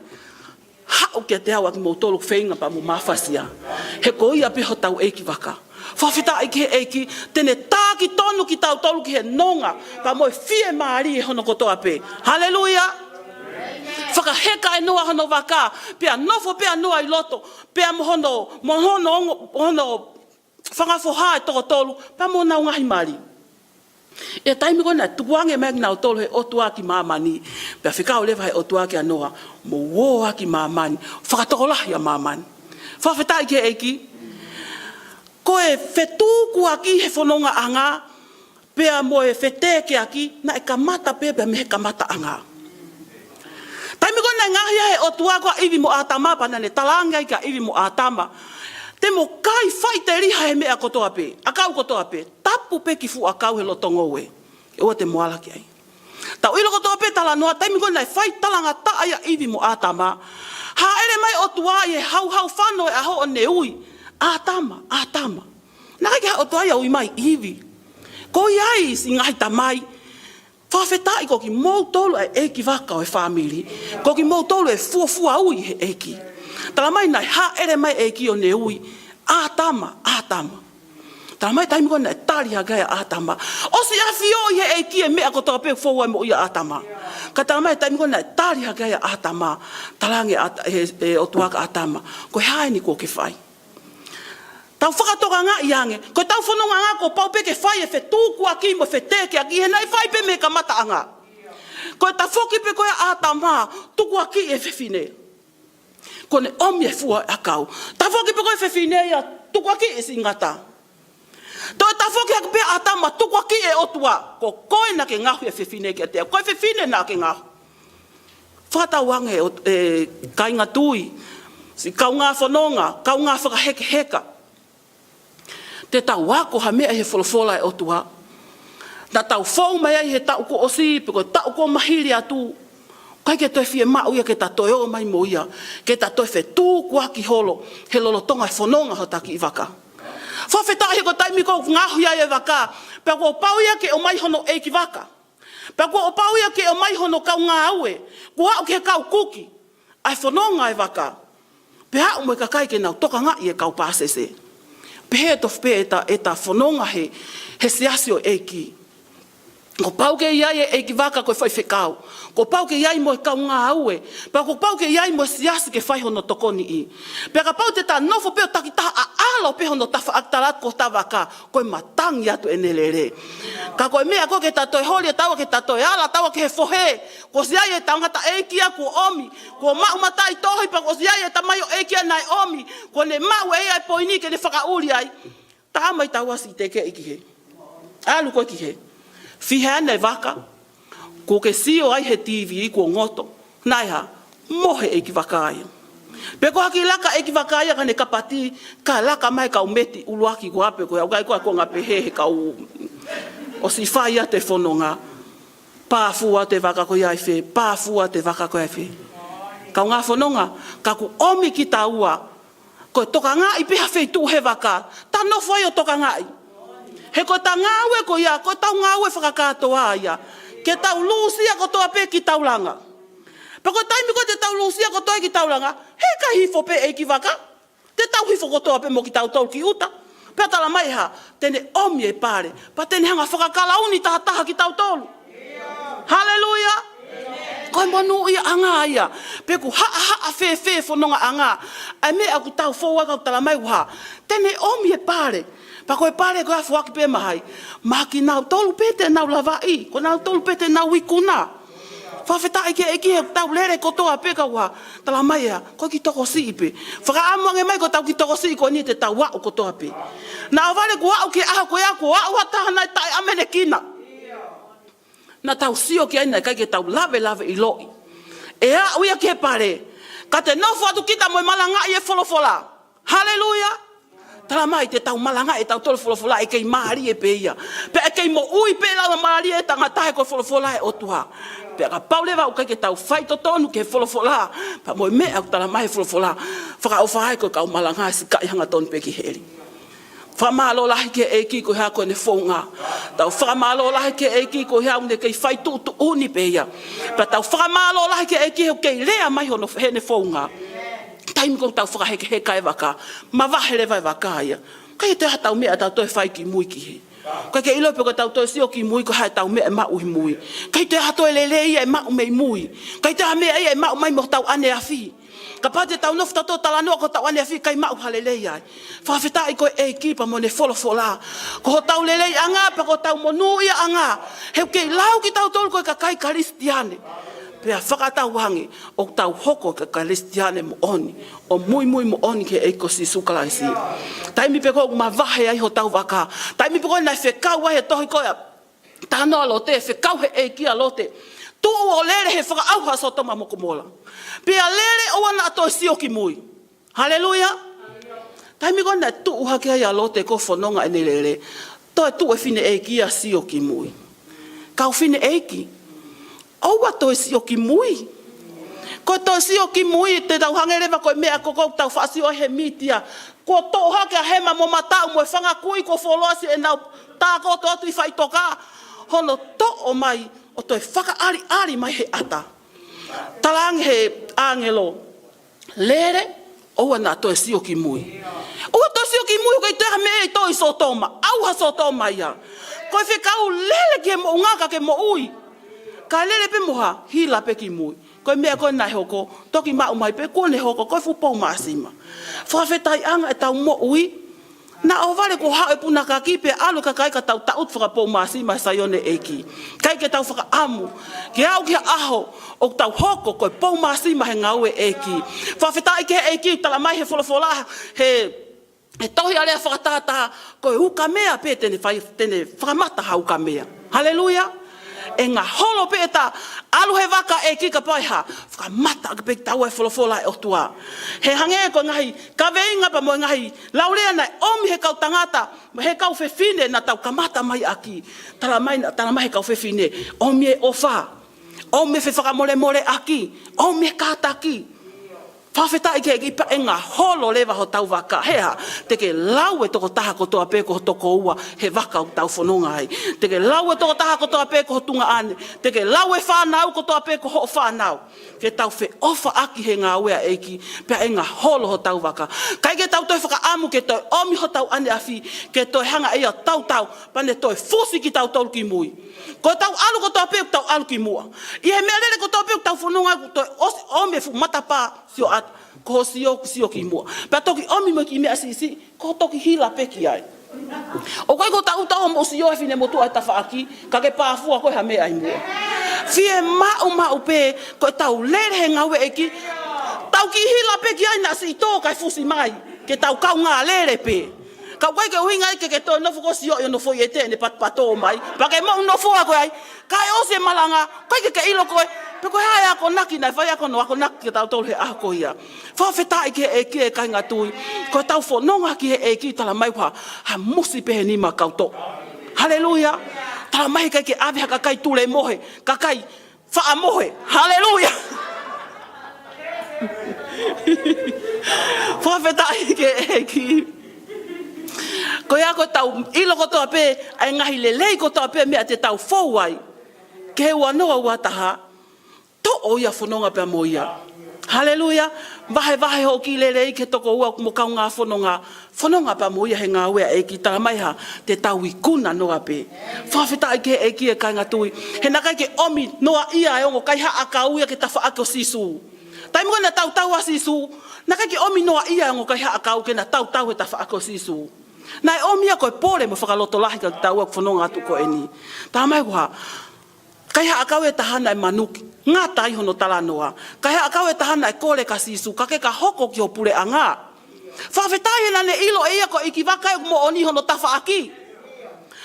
haʻu kiate au ʻa kimoutolu ʻoku feinga pea mo mafasia, he ko ia pē hotau ʻeikivaka. Fakafetaʻi ki he ʻEiki, te ne taki tonu kitautolu ki he nonga pea mo e fiemālie hono kotoa pē. Haleluia! Fakaheka ʻe Noa hono vaka, pea nofo pē ʻa Noa ʻi loto, pea mo hono, mo hono ongo, hono fanga foha ʻe toko tolu, pea mo honau ngaahi mali. ʻI he taimi ko ē naʻe tukuange mai kinautolu ʻe he ʻOtua ki māmani, pea fekau leva ʻe he ʻOtua kia Noa, mou ō ā ki māmani, fakatokolahi ʻa māmani. Fakafetaʻi ki he ʻEiki. Ko e fetukuaki he fonongaʻanga, pea mo e fetekeaki, naʻe kamata pē, pea mei he kamataʻanga. Taimi ko ē naʻe ngaohi ai ʻe he ʻOtua ko ē ʻa ʻIvi mo ʻĀtama, pea naʻa ne talaange ai kia ʻIvi mo ʻĀtama, te mo kai faʻiteliha he meʻa kotoa pē, ʻakau kotoa pē, tapu pē e kiʻi fuʻu ʻakau he loto ngoue, ʻoua te mo ala ki ai. Tau ʻilo kotoa pē talanoa, taimi ko ē naʻe fai talangataʻa ai ʻa ʻIvi mo ʻĀtama, hāʻele mai e ʻOtua ʻi he hauhau fano e ʻaho ʻo ne ui, ʻĀtama, ʻĀtama. Naʻe ʻikai ke ʻi ai ha ʻOtua ia ʻo ui mai, ʻIvi. Ko ia ai siʻi ngaahi tamai. Fakafetaʻi ko kimoutolu ʻa e ʻeikivaka ʻo e fāmili. Ko kimoutolu ʻe fuofua ui ʻe he ʻEiki. Talamai naʻe hāʻele mai e ʻEiki ʻo ne ui, ʻĀtama, ʻĀtama. Talamai taimi ko ē naʻe tali hake ai ʻa ʻĀtama, ʻosi ʻafioʻi ʻe he ʻEiki e meʻa kotoa pē ʻoku fou ai e moʻui ʻa ʻĀtama. Ka talamai taimi ko ē naʻe tali hake ai ʻa ʻĀtama, talaange ʻe ʻĀta-, ʻe, ʻe he ʻOtua kia ʻĀtama, ko e hā eni kuo ke fai? Tau fakatokangaʻi ange, ko ʻetau fonongaʻanga kuo pau pē ke fai e fetukuaki mo e fetekeaki, he naʻe fai pē mei he kamataʻanga. Ko e tafoki pē ko ē ʻa ʻĀtama, tukuakiʻi e fefine, kuo ne ʻomi e fua ʻakau. Tafoki pē ko ē e fefine ia, tukuakiʻi e siʻi ngata. Toe tafoki hake pē ʻa ʻĀtama, tukuakiʻi e ʻOtua. Ko koe naʻa ke ngaohi e fefine kiate au. Ko e fefine naʻa ke ngaohi. Fakatauange ʻo, ʻe kāinga tui, siʻi kaungā fononga, kaungā fakahekeheka. Te tau ako ha meʻa he folofola ʻa e ʻOtua. Naʻa tau fou mai ai he taʻu kuo ʻosi, pe ko e taʻu kuo mahili atu. ʻIkai ke toe fiemaʻu ia ke ta toe ō mai mo ia, ke ta toe fetukuaki holo he lolotonga e fononga hota kiʻi vaka. Fakafetaʻi he ko e taimi ʻoku ngaohi ai e vaka, pea kuo pau ia ke ʻomai hono ʻeikivaka. Pea kuo pau ia ke ʻomai hono kau ngāue, kuo aʻu ki he kau kuki ʻa e fononga e vaka. Pea aʻu mo e kakai ke nau tokangaʻi e kau pāsese. Pehē tofu pē ʻeta, ʻeta fononga he, he siasi ʻo e ʻEiki. Kuo pau ke ʻi ai e ʻeikivaka ko e faifekau. Kuo pau ke ʻi ai mo e kau ngāue. Pea kuo pau ke ʻi ai mo e siasi ke fai hono tokoniʻi. Pea kapau te ta nofo pē ʻo takitaha ʻaʻalo pē hono tafaʻaki tala atu ko hota vaka, ko e matangi atu ʻene lele. Ka ko e meʻa ko ē ke ta toe holi ʻe taua ke ta toe ala taua ki he fohe, kuo ʻosi ʻi ai e tangataʻeiki ia kuo ʻomi, kuo maʻu mataʻitohi pea kuo ʻosi ʻi ai e tamaioʻeiki ia naʻe ʻomi, kuo ne maʻu ʻe ia e poini ke ne fakaʻuli ai. Tā mai taua siʻi tekeʻi ki hē. ʻAlu koe ki hē. Fiha ʻene vaka. Kuo ke sio ai he TV kuo ngoto. Naʻe hā? Mohe ʻeikivaka ia. Pe ko ha kiʻi laka ʻeikivaka ia ka ne kapati, ka laka mai kau meti ʻuluaki ko ē pe ko e au kai ko ē ko ngā pehē he kau ʻosi fai atu e fononga. Pāfua e vaka ko ia ʻi fē, pāfua e vaka ko ia ʻi fē. Kaungā fononga, ka kuo ʻomi kitaua, ko e tokangaʻi pē ha feituʻu he vaka, ta nofo ai ʻo tokangaʻi. He ko ʻeta ngāue ko ia, ko ʻetau ngāue fakakātoa ia. Ke tau lūsia kotoa pē kitaulanga. Pea ko e taimi ko ē te tau lūsia kotoa kitaulanga, heʻikai hifo pē ʻeikivaka. Te tau hifo kotoa pē mo kitautolu ki ʻuta. Pea tala mai hā, te ne ʻomi e pale, pea te ne hanga fakakalauni tahataha kitautolu. Haleluia. Ko e monūʻiaʻanga ia. Pe ʻoku haʻahaʻa fēfē e fonongaʻanga, ʻa e meʻa ʻoku tau fou ai ka ʻoku tala mai ʻoku hā, te ne ʻomi e pale. Pea ko e pale ko ē ʻe foaki pē maʻa hai? Maʻa kinautolu pē te nau lavaʻi, ko nautolu pē te nau ikuna. Fakafetaʻi ki he ʻEiki he ʻoku tau lele kotoa pē ka ʻoku hā, tala mai ʻe hā, ko e kiʻi tokosiʻi pē. Fakaʻamu ange mai ko ʻetau kiʻi tokosiʻi ko eni te tau aʻu kotoa pē. Naʻa ʻohovale kuo aʻu ki he ʻaho ko ia kuo aʻu ha taha naʻe taʻeʻamanekina. Naʻa tau sio ki ai naʻe ʻikai ke tau lavelave ʻiloʻi. ʻE aʻu ia ki he pale. Ka te nofo atu kita mo e malangaʻi e folofola. Haleluia. Tala mai te tau malangaʻi ʻe tautolu e folofola ʻe kei mālie pē ia. Pea ʻe kei moʻui pē lau mālie e tangata he ko e folofola ʻa e ʻOtua. Pea kapau leva ʻoku ʻikai ke tau faitotonu ki he folofola, pea mo e meʻa ʻoku tala mai he folofola, fakaʻofa ai ko e kau malanga siʻi kakai hangatonu pē ki heli. Fakamālō lahi ki he ʻEiki ko e hā ko ʻene founga. Tau fakamālō lahi ki he ʻEiki ko e hā ʻoku ne kei fai tuʻutuʻuni pē ia. Pea tau fakamālō lahi ki he ʻEiki he ʻoku kei lea mai hono heʻene founga. Taimi ko ē ʻoku tau fakahekeheka e vaka, mavahe leva e vaka ia. ʻIkai toe ʻi ai haʻatau meʻa ʻe tau toe fai ki mui ki hē. ʻIkai ke ʻilo pe ko ʻetau toe sio ki mui ko e hā ʻetau meʻa ʻe maʻu ʻi mui. ʻIkai toe ʻi ai ha toe lelei ia ʻe maʻu mei mui. ʻIkai toe ʻi ai ha meʻa ia ʻe maʻu mai mo hotau ʻaneafi. Kapau te tau nofo tautolu ʻo talanoa ko hotau ʻaneafi, ʻikai maʻu ha lelei ai. Fakafetaʻi ko e ʻEiki pea mo ʻene folofola. Ko hotau leleiʻanga pea ko hotau monūʻiaʻanga, he ʻoku kei lau kitautolu ko e kakai Kalisitiane. Pea fakatauange ʻoku tau hoko ko e Kalisitiane moʻoni, ʻo muimui moʻoni ki he ʻEiki ko Sīsū Kalaisi. Taimi pē ko ē ʻoku mavahe ai hotau vaka, taimi pē ko ē naʻe fekau ai he tohi ko ē ʻa Talanoa ʻa Lote, fekau he ʻEiki ʻa Lote, tuʻu ʻo lele he fakaʻauha ʻa Sōtoma mo Komola. Pea lele ʻoua naʻa toe sio ki mui. Haleluia. Taimi ko ē naʻe tuʻu hake ai ʻa Lote ko e fononga ʻene lele, toe tuʻu e fineʻeiki ia ʻo sio ki mui. Kau fineʻeiki, ʻoua toe sio ki mui. Ko e toe sio ki mui te tau hangē leva ko e meʻa ko ē ʻoku tau faʻa sio he mītia. Kuo toʻo hake ʻa hema mo mataʻu mo e fanga kui kuo fuoloa siʻenau tākoto atu ʻi faʻitoka. Hono toʻo mai ʻo toe fakaʻaliʻali mai he ʻata. Talaange he ʻāngelo, lele, ʻoua naʻa toe sio ki mui. ʻOua toe sio ki mui, ʻoku ʻikai toe ʻi ai ha meʻa ʻe ʻi ai ʻi Sōtoma. ʻAuha Sōtoma ia. Ko e fekau lele ki he moʻunga ka ke moʻui. Ka lele pē mo hā, hila pē ki mui. Ko e meʻa ko ē naʻe hoko, toki maʻu mai pē kuo ne hoko, ko e fuʻu pou māsima. Fakafetaʻiʻanga ʻetau moʻui. Naʻa ʻohovale kuo haʻu e punakaki pea ʻalu e kakai ka tau taʻutu fakapou māsima he Saione ʻEiki. ʻIkai ke tau fakaʻamu ke aʻu ki he ʻaho ʻoku tau hoko ko e pou māsima he ngāue ʻEiki. Fakafetaʻi ki he ʻEiki, tala mai he folofola, he he tohi ʻa Lea Fakatātā, ko e ukamea pē te ne fai, te ne fakamata ha ukamea. Haleluia. ʻE ngaholo pē ʻeta ʻalu he vaka ʻEiki kapau ʻe hā, fakamata ʻaki pē kitaua ʻe he folofola ʻa e ʻOtua. He hangē ko e ngaahi kaveinga pea mo e ngaahi laulea naʻe ʻomi he kau tangata, mo e he kau fefine naʻa tau kamata mai ʻaki. Tala mai, naʻa tala mai he kau fefine, ʻomi e ʻofa, ʻomi e fefakamolemoleʻaki, ʻomi e kātaki. Fakafetaʻi ki he ʻEiki pea ʻe ngaholo leva hotau vaka. He hā, te ke lau e tokotaha kotoa pē ko ho tokoua he vaka ʻoku tau fononga ai. Te ke lau e tokotaha kotoa pē ko ho tuongaʻane. Te ke lau e fānau kotoa pē ko hoʻo fānau. Ke tau feʻofaʻaki he ngāue ʻa e ʻEiki, pea ʻe ngaholo hotau vaka. ʻIkai ke tau toe fakaʻamu ke toe ʻomi hotau ʻaneafi, ke toe hanga ʻe ia ʻo tautau, pea ne toe fusi kitautolu ki mui. Ko ʻetau ʻalu kotoa pē ʻoku tau ʻalu ki muʻa. ʻI he meʻalele kotoa pē ʻoku tau fononga ai ʻoku toe ʻosi ʻomi e fuʻu matapā, sio atu, ko hoʻo sio, ko e sio ki muʻa. Pea toki ʻomi mo e kiʻi meʻa siʻisiʻi, ko e toki hila pē ki ai. ʻOku ʻikai ko e tautau hoʻomo sio he finemotuʻa he tafaʻaki, ka ke pāfua koe ha meʻa ʻi muʻa. Fiemaʻu maʻu pē, ko ʻetau lele he ngāue ʻa e ʻEiki, tau kiʻi hila pē ki ai naʻa siʻi tō kae fusi mai, ke tau kaungā lele pē. Ka ʻoku ʻikai ke ʻuhinga ia ke ke toe nofo koe ʻo sio ʻi hono foʻi ʻete ʻene patopatō mai, pea ke moʻu nofo ʻa koe ai, kae ʻosi e malanga, ʻikai ke ke ʻilo koe pe ko e hā e akonaki naʻe fai, ʻa hono akonaki kitautolu he ʻaho ko ia. Fakafetaʻi ki he ʻEiki ʻe kāinga tui. Ko ʻetau fononga ki he ʻEiki, tala mai ʻoku hā, ha musi pē he nima kau toʻo. Haleluia. Tala mai ʻikai ke ʻave ha kakai tulemohe, kakai faʻa mohe. Haleluia. Fakafetaʻi ki he ʻEiki. Ko ia ko ʻetau ʻilo kotoa pē ʻa e ngaahi lelei kotoa pē meʻa te tau fou ai. Ki he ua noa ua taha, toʻo ia, fononga pea mo ia. Haleluia. Vahevahe hoʻo kiʻi lelei ki he tokoua mo e kaungā fononga. Fononga pea mo ia he ngāue ʻa e ʻEiki, tala mai hā, te tau ikuna noa pē. Fakafetaʻi ki he ʻEiki ʻe kāinga tui. He naʻe ʻikai ke ʻomi noaʻia e ongo kaihaʻa ʻakau ia ki he tafaʻaki ʻo Sīsū. Taimi ko ē naʻe tautau ai ʻa Sīsū, naʻe ʻikai ke ʻomi noaʻia e ongo kaihaʻa ʻakau ke na tautau he tafaʻaki ʻo Sīsū. Naʻe ʻomi ia ko e pole mo e fakalotolahi kiate kitaua ʻoku fononga atu ko eni. Tala mai ʻoku hā, kaihaʻa ʻakau ʻe taha naʻe manuki, ngata ai hono talanoa. Kaihaʻa ʻakau ʻe taha naʻe kole kia Sīsū, ka ke ka hoko ki ho puleʻanga. Fakafetaʻi he naʻa ne ʻilo ʻe ia ko e ʻeikivaka ʻoku moʻoni hono tafaʻaki.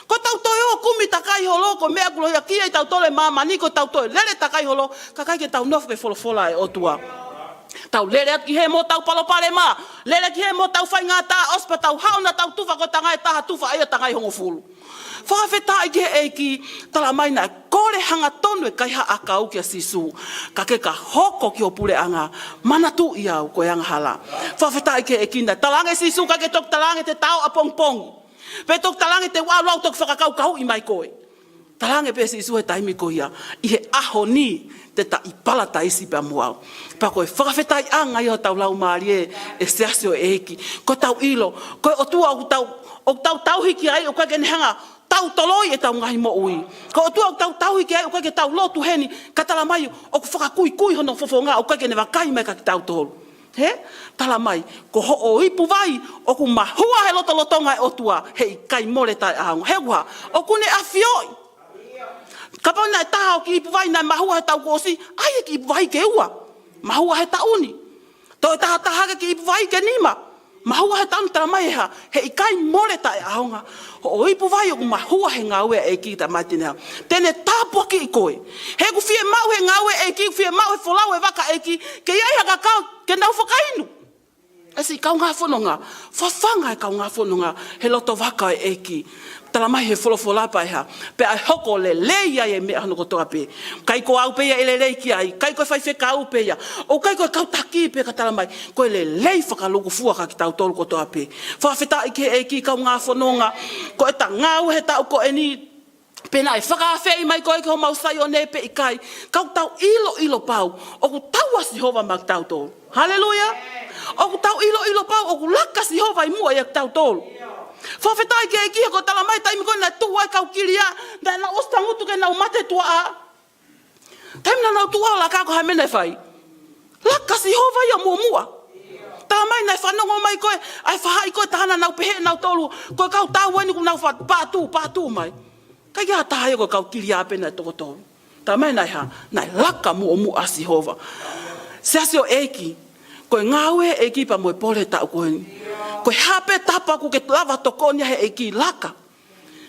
Ko ʻetau toe ō ʻo kumi takai holo, ko e meʻa ʻoku lohiakiʻi ai kitautolu ʻe māmani, ko ʻetau toe lele takai holo, kae ʻikai ke tau nofo ki he folofola ʻa e ʻOtua. Tau lele atu ki hē mo ʻetau palopalema, lele ki hē mo ʻetau faingataʻa, ʻosi pea tau haʻu naʻa tau tufa ko e tangai ʻe taha, tufa ʻa ia tangai ʻe hongofulu. Fakafetaʻi ki he ʻEiki, tala mai naʻe kole hangatonu e kaihaʻa ʻakau kia Sīsū, ka ke ka hoko ki ho puleʻanga, manatuʻi au ko e angahala. Fakafetaʻi ki he ʻEiki, naʻe talaange ʻe Sīsū ʻikai ke toki talaange te ta ō ʻapongipongi, pe toki talaange te u ʻalu au ʻo toki fakakaukauʻi mai koe. Talaange pē ʻe Sīsū he taimi ko ia, ʻi he ʻaho ni te ta ʻi Palataisi pea mo au. Pea ko e fakafetaʻiʻanga ia hotau laumālie, ʻe siasi ʻo e ʻEiki. Ko ʻetau ʻilo, ko e ʻOtua ʻoku tau, ʻoku tau tauhi ki ai, ʻoku ʻikai ke ne hanga ʻo tau toloi ʻetau ngaahi moʻui. Ko e ʻOtua ʻoku tau tauhi ki ai, ʻoku ʻikai ke tau lotu heni, ka tala mai ʻoku fakakuikui hono fofonga, ʻoku ʻikai ke ne vakai mai kia kitautolu. Hē? Tala mai, ko hoʻo ipu vai ʻoku mahua he lotolotonga ʻo e ʻOtua, heʻikai mole taʻeʻaonga. He ʻoku hā, ʻoku ne ʻafioʻi. Kapau naʻe taha ho kiʻi ipu vai naʻe mahua he taʻu kuo ʻosi, ʻai e kiʻi ipu vai ke ua, mahua he taʻu ni. Toe taha taha hake kiʻi ipu vai ke nima, mahua he taʻu ni. Tala mai ʻe hā, heʻikai mole taʻeʻaonga. Hoʻo ipu vai ʻoku mahua he ngāue ʻa e ʻEiki, tala mai te ne hā, te ne tāpuakiʻi koe. He ʻoku fiemaʻu he ngāue ʻa e ʻEiki, ʻoku fiemaʻu he folau e vaka ʻa e ʻEiki, ke ʻi ai ha kakai ke nau fakainu. ʻE siʻi kaungā fononga, fafanga e kaungā fononga he loto vaka ʻo e ʻEiki. Tala mai he folofola pea ʻe hā, pea ʻe hoko lelei ai e meʻa hono kotoa pē. ʻIkai ko au pē ia ʻe lelei ki ai, ʻikai ko e faifekau pē ia, ʻoku ʻikai ko e kau taki pē, ka tala mai, ko e lelei fakalūkufua kia kitautolu kotoa pē. Fakafetaʻi ki he ʻEiki, kaungā fononga, ko ʻeta ngāue he taʻu ko eni, pe naʻe fakaafeʻi mai koe ki homau Saione pe ʻikai, ka ʻoku tau ʻiloʻilo pau ʻoku tau ʻa Sihova maʻa kitautolu. Haleluia. ʻOku tau ʻiloʻilo pau ʻoku laka ʻa Sihova ʻi muʻa ʻia kitautolu. Fakafetaʻi ki he ʻEiki, he ko e tala mai taimi ko ē naʻe tuʻu ai e kau kilia, naʻa nau ʻosi tangutu ke nau mate tuʻa. Taimi naʻa nau tuʻu ai ʻo laka, ko e hā e meʻa naʻe fai? Laka ʻa Sihova ia muʻomuʻa. Tala mai naʻe fanongo mai ko ē ʻa e faʻahi ko ē ʻe taha, naʻa nau pehē ʻe nautolu, ko e kau tau eni kuo nau fa-, pātū, pātū mai. ʻIkai ke ʻi ai ha taha ia, ko e kau kilia pē naʻe toko tolu. Tala mai naʻe hā, naʻe laka muʻomuʻa ʻa Sihova. Siasi ʻo e ʻEiki, ko e ngāue ʻa e ʻEiki pea mo e pole taʻu ko eni. Ko e hā pē tapa ʻoku ke lava tokoni ai he ʻEiki, laka.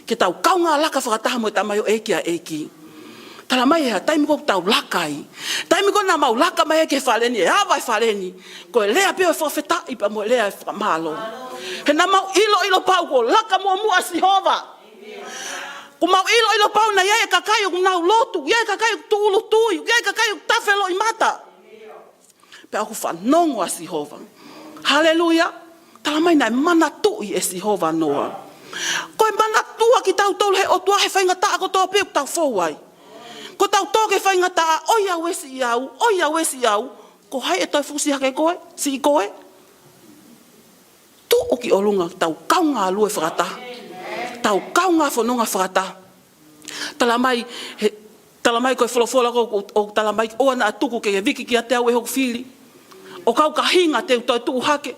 Ke tau kaungā laka fakataha mo e tamaioʻeiki ʻa e ʻEiki. Talamai ʻe he taimi ʻoku tau laka ai, taimi ko ē naʻa mau laka mai ai ki he fale ni, ʻe ava e fale ni, ko e lea pē ʻo e fakafetaʻi pea mo e lea ʻo e fakamālō. He naʻa mau ʻiloʻilo pau kuo laka muʻomuʻa ʻa Sihova. Kuo mau ʻiloʻilo pau naʻe ʻi ai e kakai ʻoku nau lotu, ʻi ai e kakai ʻoku tūʻulutui, ʻi ai e kakai ʻoku tafe loʻimata. Pea ʻoku fanongo ʻa Sihova. Haleluia. Talamai naʻe manatuʻi ʻe Sihova ʻa Noa. Ko e manatua kitautolu ʻe he ʻOtua he faingataʻa kotoa pē ʻoku tau fou ai. Ko ʻetau tō ki he faingataʻa, ʻoiauē siʻi au, ʻoiauē siʻi au. Ko hai ʻe toe fusi hake koe, siʻi koe? Tuʻu ki ʻolunga, tau kaungā lue fakataha. Tau kaungā fononga fakataha. Talamai, he, talamai ko e folofola ko ē, ʻoku talamai, ʻoua naʻa tuku ke viki kiate au ʻe hoku fili. ʻO kau ka hinga te u toe tuʻu hake.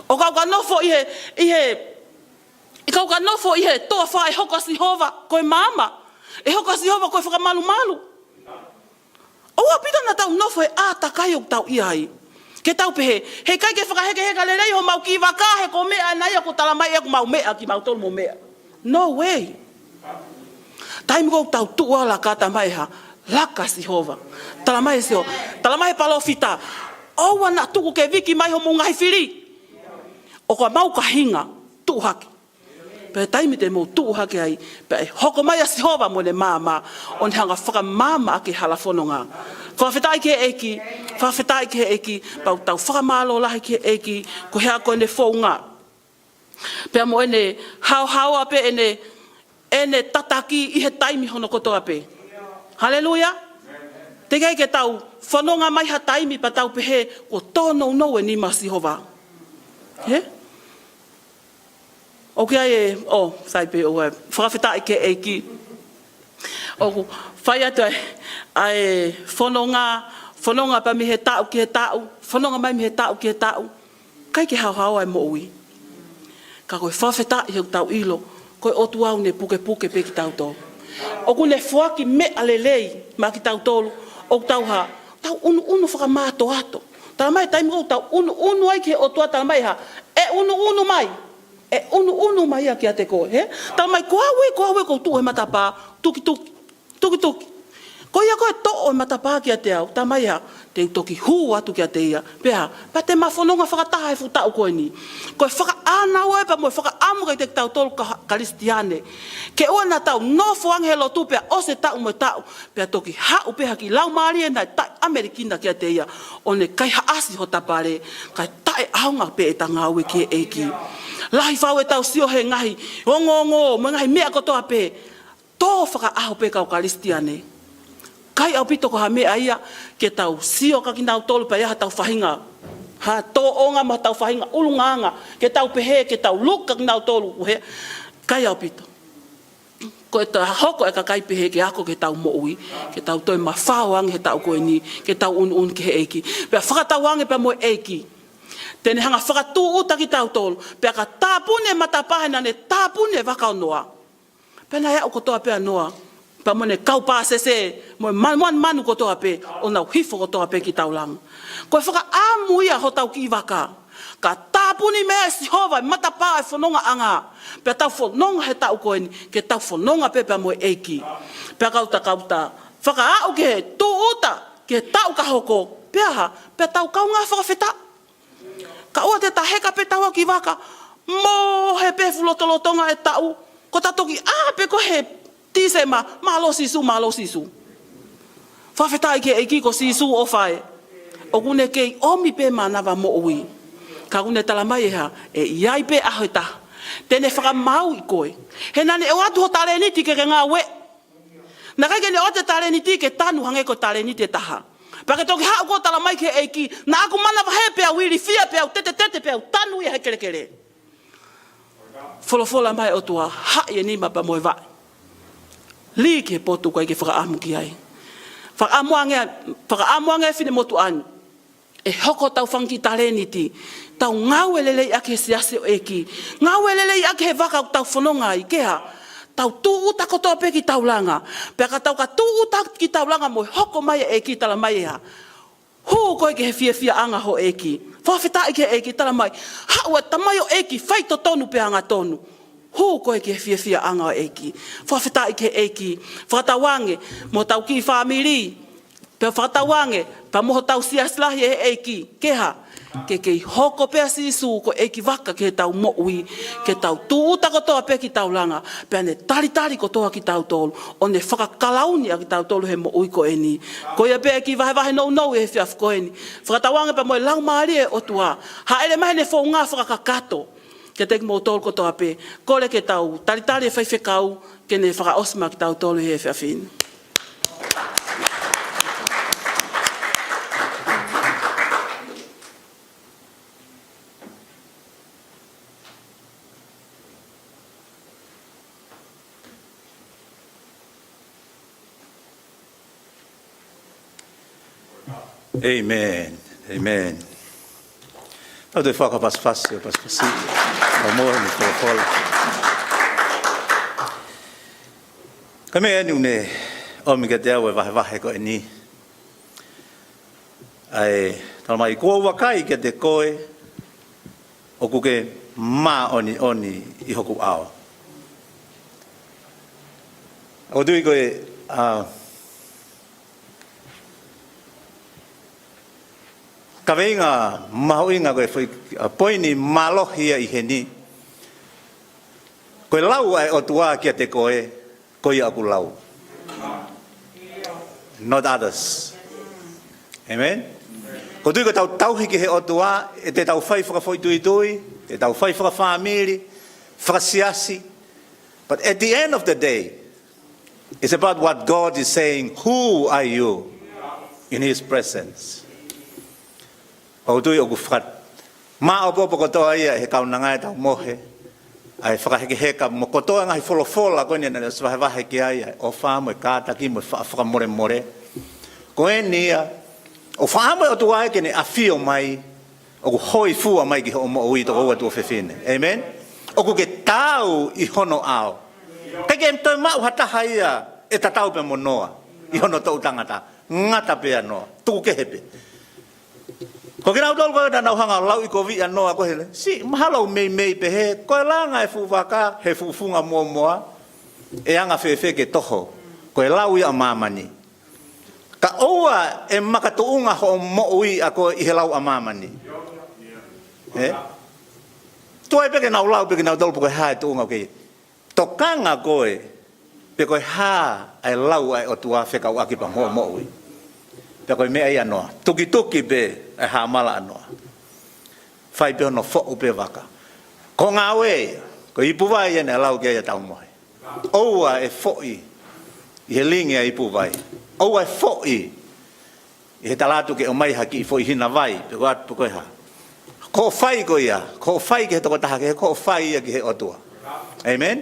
ʻO kau ka nofo ʻi he, ʻi he, ʻi kau ka nofo ʻi he toafa ʻe hoko ʻa Sihova ko e maama. ʻE hoko ʻa Sihova ko e fakamalumalu. ʻOua ʻaupito naʻa tau nofo he ʻātakai ʻoku tau ʻi ai ke tau pehē, heʻikai ke fakahekeheka lelei homau kiʻi vaka he ko e meʻa ʻena ia kuo talamai ʻe ia ʻoku mau meʻa, kimautolu mo meʻa. No way. Taimi ko ē ʻoku tau tuʻu ʻo laka, talamai ʻe ha, laka ʻa Sihova. Talamai ʻe Sihova, talamai ʻe he palōfita, ʻoua naʻa tuku ke viki mai homou ngaahi fili. ʻO ka mau ka hinga, tuʻu hake. Pea taimi te mou tuʻu hake ai, pea ʻe hoko mai ʻa Sihova mo ʻene maama, ʻo ne hanga ʻo fakamaama ʻaki e hala fononga. Fakafetaʻi ki he ʻEiki, fakafetaʻi ki he ʻEiki, pea ʻoku tau fakamālō lahi ki he ʻEiki, ko e hā ko ʻene founga. Pea mo ʻene haohaoa pē ʻene, ʻene tataki ʻi he taimi hono kotoa pē. Haleluia. Teʻeki ai ke tau fononga mai ha taimi pea tau pehē, kuo tōnounou e nima ʻo Sihova. Hē? ʻOku ʻi ai e, ʻo, sai pē ʻoku ʻi ai. Fakafetaʻi ki he ʻEiki. ʻOku fai atu ai, ʻa e fononga, fononga pē mei he taʻu ki he taʻu, fononga mai mei he taʻu ki he taʻu. ʻIkai ke haohaoa e moʻui. Ka ko e fakafetaʻi he ʻoku tau ʻilo, ko e ʻOtua ʻoku ne pukepuke pē kitautolu. ʻOku ne foaki meʻa lelei maʻa kitautolu, ʻoku tau hā, tau ʻunuʻunu fakamātoato. Talamai taimi ko ē ʻoku tau ʻunuʻunu ai ki he ʻOtua, talamai ʻe ha, ʻe ʻunuʻunu mai. ʻE ʻunuʻunu mai ia kiate koe, hē? Talamai ko au ē, ko au ē ʻoku ou tuʻu he matapā, tukituki, tukituki. Ko ia ko ē ʻe toʻo e matapā kiate au, talamai ʻe ha, te u toki hū atu kiate ia. Pea, pea te ma fononga fakataha he fuʻu taʻu ko eni. Ko e fakaʻānaua ē pea mo e fakaʻamu kiate kitautolu ka-, Kalisitiane. Ke ʻoua naʻa tau nofo ange he lotu pea ʻosi e taʻu mo e taʻu. Pea toki haʻu pē ha kiʻi laumālie naʻe taʻeʻamelikina kiate ia, ʻo ne kaihaʻasi hota pale, kae taʻeʻaonga pē ʻeta ngāue ki he ʻEiki. Lahi fau ʻetau sio he ngaahi ongoongo, mo e ngaahi meʻa kotoa pē, tō fakaʻaho pē kau Kalisitiane. ʻIkai ʻaupito ko ha meʻa ia ke tau sio kia kinautolu pea ʻi ai haʻatau faʻahinga, ha tōʻonga mo haʻatau faʻahinga ʻulungaanga, ke tau pehē, ke tau look kia kinautolu, hē? ʻIkai ʻaupito. Ko e toe hoko e kakai pehē ke ako ki heʻetau moʻui, ke tau toe mafao ange he taʻu ko eni, ke tau ʻunuʻunu ki he ʻEiki. Pea fakatauange pea mo e ʻEiki. Te ne hanga ʻo fakatūʻuta kitautolu, pea ka tāpuni e matapā he naʻa ne tāpuni e vaka ʻo Noa. Pea naʻe aʻu kotoa pē ʻa Noa, pea mo ʻene kau pāsese, mo e ma-, mo e manu kotoa pē, ʻo nau hifo kotoa pē ki taulanga. Ko e fakaʻamu ia hotau kiʻi vaka. Ka tāpuni mai ʻe Sihova e matapā ʻo e fonongaʻanga. Pea tau fononga he taʻu ko eni, ke tau fononga pē pea mo e ʻEiki. Pea ka tau, ka tau fakaʻau ki he tūʻuta, ki he taʻu ka hoko, pea hā, pea tau kaungā fakafetaʻi. Ka ʻoua te ta heka pē taua kiʻi vaka, mohe pē fuʻu lotolotonga e taʻu, ko ʻeta toki ʻā pē ko ē he Tīsema, mālō Sīsū, mālō Sīsū. Fakafetaʻi ki he ʻEiki ko Sīsū ʻofa ē. ʻOku ne kei ʻomi pē mānava moʻui. Ka ʻoku ne talamai ʻe hā, ʻe ʻi ai pē ʻaho ʻe taha. Te ne fakamāuʻi koe. He naʻa ne ʻoatu ho talēniti ke ke ngāue. Naʻe ʻikai ke ne ʻoatu e talēniti ke tanu hangē ko e talēniti ʻe taha. Pea ke toki haʻu koe ʻo talamai ki he ʻEiki, naʻa ku manavahē pea u ilifia pea u tetetete pea u tanu ia he kelekele. Folofola mai ʻOtua, haʻi e nima pea mo e vaʻe. Lī ki he potu ʻoku ʻikai ke fakaʻamu ki ai. Fakaʻamu ange, fakaʻamu ange e finemotuʻa ni. ʻE hoko hotau fanga kiʻi talēniti. Tau ngāue lelei ʻaki he siasi ʻo e ʻEiki. Ngāue lelei ʻaki he vaka ʻoku tau fononga ai, ke hā. Tau tūʻuta kotoa pē ki taulanga. Pea ka tau ka tūʻuta ki taulanga mo e hoko mai e ʻEiki, talamai ʻe hā. Hū koe ki he fiefiaʻanga ho ʻEiki. Fakafetaʻi ki he ʻEiki, talamai. Haʻu e tamaioʻeiki faitotonu pea angatonu. Hū koe ki he fiefiaʻanga ʻo e ʻEiki. Fakafetaʻi ki he ʻEiki. Fakatauange mo hotau kiʻi fāmili. Pea fakatauange pea mo hotau siasi lahi ʻe he ʻEiki. Ke hā? Ke kei hoko pē ʻa Sīsū ko e ʻEiki vaka ki heʻetau moʻui. Ke tau tūʻuta kotoa pē ki taulanga. Pea ne talitali kotoa kitautolu. ʻO ne fakakalauni ʻa kitautolu he moʻui ko eni. Ko ia pē ʻa e kiʻi vahevahe nounou ʻi he efiafi ko eni. Fakatauange pea mo e Laumālie ʻo e ʻOtua. Hāʻele mai heʻene founga fakakakato kiate kimoutolu kotoa pē. Kole ke tau talitali e faifekau ke ne fakaʻosi mai kitautolu he efiafi ni. ʻĒmeni. ʻĒmeni. Tau toe fakapasipasi, pasipasi. Tau mohe mo folofola. Ko e meʻa eni ʻoku ne ʻomi kiate au e vahevahe ko eni. ʻA e, talamai, kuo u vakai kiate koe, ʻoku ke māʻoniʻoni ʻi hoku ʻao. ʻOku ou tui ko e, ʻa, kaveinga mahuʻinga ko e foʻi, ʻa, poini mālohi ia ʻi heni. Ko e lau ʻa e ʻOtua kiate koe, ko ia ʻoku lau. Not others. ʻĒmeni? ʻOku ou tui ko ʻetau tauhi ki he ʻOtua, ʻe te tau fai fakafoʻituitui, ʻe tau fai fakafāmili, fakasiasi. But at the end of the day, it's about what God is saying. Who are you in His presence? ʻOku ou tui ʻoku fakat-, māʻopoʻopo kotoa ia he kaunanga ʻetau mohe. ʻA e fakahekeheka mo kotoa ngaahi folofola ko eni naʻe ʻosi vahevahe ki ai, ʻa e ʻofa mo e kātaki mo e fa-, fakamolemole. Ko eni ia, ʻoku faʻa mo e ʻOtua ke ne ʻafio mai, ʻoku hōifua mai ki hoʻo moʻui tokoua tuofefine. ʻĒmeni? ʻOku ke taau ʻi hono ʻao. ʻIkai ke toe maʻu ha taha ia ʻe tatau pea mo Noa, ʻi hono toʻu tangata. Ngata pē ʻa Noa. Tuku kehe pē. Ko kinautolu ko ē naʻa nau hanga ʻo lauʻikoviʻi ʻa Noa ko e hele. Siʻi, mahalo ʻoku meimei pehē, ko e langa e fuʻu vaka, he fuʻu funga mōmoa, ʻe anga fēfē ke toho. Ko e lau ia ʻa māmani. Ka ʻoua ʻe makatuʻunga hoʻo moʻui ʻa koe ʻi he lau ʻa māmani. Ē? Tuai pē ke nau lau pē kinautolu pe ko e hā e tuʻunga ʻoku ke tokanga koe, pe ko e hā ʻa e lau ʻa e ʻOtua fekauʻaki pea mo hoʻo moʻui. Pea ko e meʻa ia ʻa Noa. Tukituki pē ʻa e hāmala ʻa Noa. Fai pē hono foʻu pē vaka. Ko e ngāue ia, ko e ipu vai ia naʻe lau ki ai ʻetau mohe. ʻOua ʻe foʻi ʻi he lingi ʻa e ipu vai. ʻOua ʻe foʻi ʻi he talaatu ke ʻomai ha kiʻi foʻi hina vai, pe ko e atu pe ko e hā. Ko hoʻo fai ko ia, ko hoʻo fai ki he tokotaha kehe, ko hoʻo fai ia ki he ʻOtua. ʻĒmeni?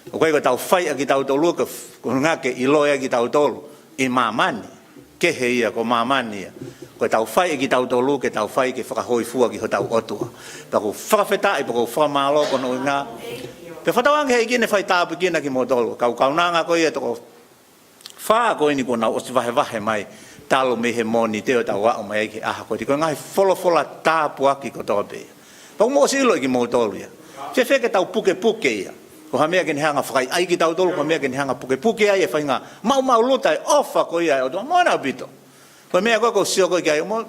ʻOku ʻikai ko ʻetau fai ʻa kitautolu, ko, ko e ʻuhinga ke ʻiloa ʻa kitautolu ʻi māmani. Kehe ia, ko māmani ia. Ko ʻetau fai ʻa kitautolu, ke tau fai ke fakahōifua ki hotau ʻOtua. Pea ʻoku ou fakafetaʻi, pea ʻoku ou fakamālō ko hono ʻuhinga. Pea fakatauange he ʻEiki ne fai tāpuekina kimoutolu. Kau kaunanga ko ia toko fā ko eni kuo nau ʻosi vahevahe mai talu mei he Mōnite ʻo tau aʻu mai ai ki he ʻaho ko eni. Ko e ngaahi folofola tāpuaki kotoa pē ia. Pea ʻoku mou ʻosi ʻilo ʻe kimoutolu ia. Fēfē ke tau pukepuke ia. Ko ha meʻa ke ne hanga fakaʻaiʻai kitautolu, ko ha meʻa ke ne hanga pukepuke ai e faʻahinga maʻumaʻuluta e ʻofa ko ia ʻa e ʻOtua. Moʻoni ʻaupito. Ko e meʻa ko ē ʻoku ou sio ko ē ki ai, mo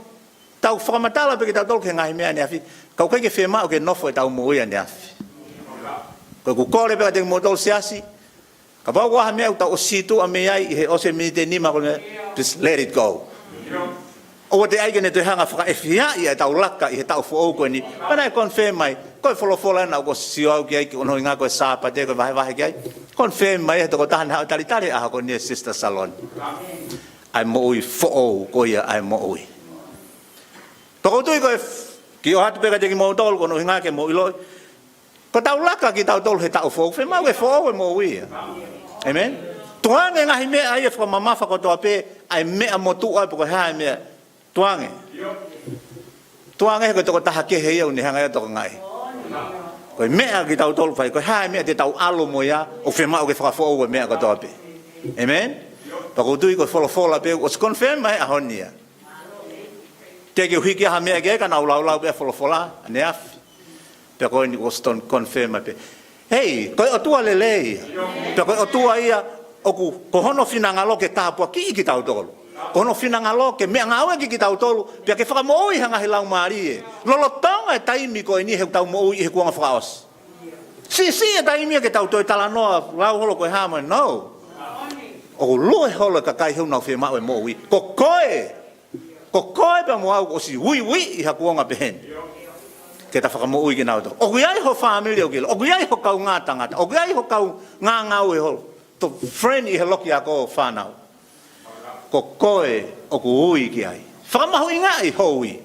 tau fakamatala pē kitautolu ki he ngaahi meʻa ʻaneafi. Ka ʻoku ʻikai ke fiemaʻu ke nofo ʻetau moʻui ʻaneafi. Ko ʻeku kole pē kiate kimoutolu siasi, kapau ko ha meʻa ʻoku tau ʻosi sītuʻa mei ai ʻi he ʻosi e miniti ʻe nima ko eni, just let it go. ʻOua te ʻai ke ne toe hanga fakaʻefiaʻi ʻa ʻetau laka ʻi he taʻu foʻou ko eni. Pea naʻe confirm mai, ko e folofola naʻa ku sio au ki ai ki hono ʻuhinga ko e Sāpate ko e vahevahe ki ai. Confirm mai ʻe he tokotaha naʻe haʻu ʻo talitali he ʻaho ko eni, Sister Saloni. ʻA e moʻui foʻou ko ia ʻa e moʻui. Pea ʻoku ou tui ko e f-, kiʻi ʻoatu pē kiate kimoutolu ko hono ʻuhinga ke mou ʻiloʻi. Ko ʻetau laka kitautolu he taʻu foʻou, fiemaʻu ke foʻou e moʻui ia. ʻĒmeni? Tukuange ngaahi meʻa ia fakamamafa kotoa pē, ʻa e meʻa motuʻa pe ko e hā e meʻa. Tukuange. Tukuange he ko e tokotaha kehe ia ʻoku ne hanga ia ʻo tokangaʻi. Ko e meʻa kitautolu fai, ko e hā e meʻa te tau ʻalu mo ia, ʻoku fiemaʻu ke fakafoʻou e meʻa kotoa pē. ʻĒmeni? Pea ʻoku ou tui ko e folofola pē, ʻosi confirm mai ʻaho ni ia. Teʻeki ke u hiki ha meʻa ki ai ka naʻa ku laulau pē ʻa e folofola ʻaneafi. Pea ko eni ʻosi tonu confirm mai pē. Hei, ko e ʻOtua lelei ia. Pea ko e ʻOtua ia ʻoku, ko hono finangalo ke tāpuakiʻi kitautolu. Ko hono finangalo ke meʻangāueʻaki kitautolu, pea ke fakamoʻui ha ngaahi laumālie. Lolotonga e taimi ko eni he ʻoku tau moʻui ʻi he kuonga fakaʻosi. Siʻisiʻi e taimi ia ke tau toe talanoa, lau holo ko e hā mo e nau. ʻOku lue holo e kakai he ʻoku nau fiemaʻu e moʻui. Ko koe, ko koe pea mo au kuo ʻosi uiuiʻi ha kuonga pehē ni. Ke ta fakamoʻui kinautolu. ʻOku ʻi ai ho fāmili ʻoku ke ʻilo. ʻOku ʻi ai ho kaungā tangata. ʻOku ʻi ai ho kaungā ngāue holo. Ho friend ʻi he loki ako fānau. Ko koe ʻoku ui ki ai. Fakamahuʻingaʻi ho ui.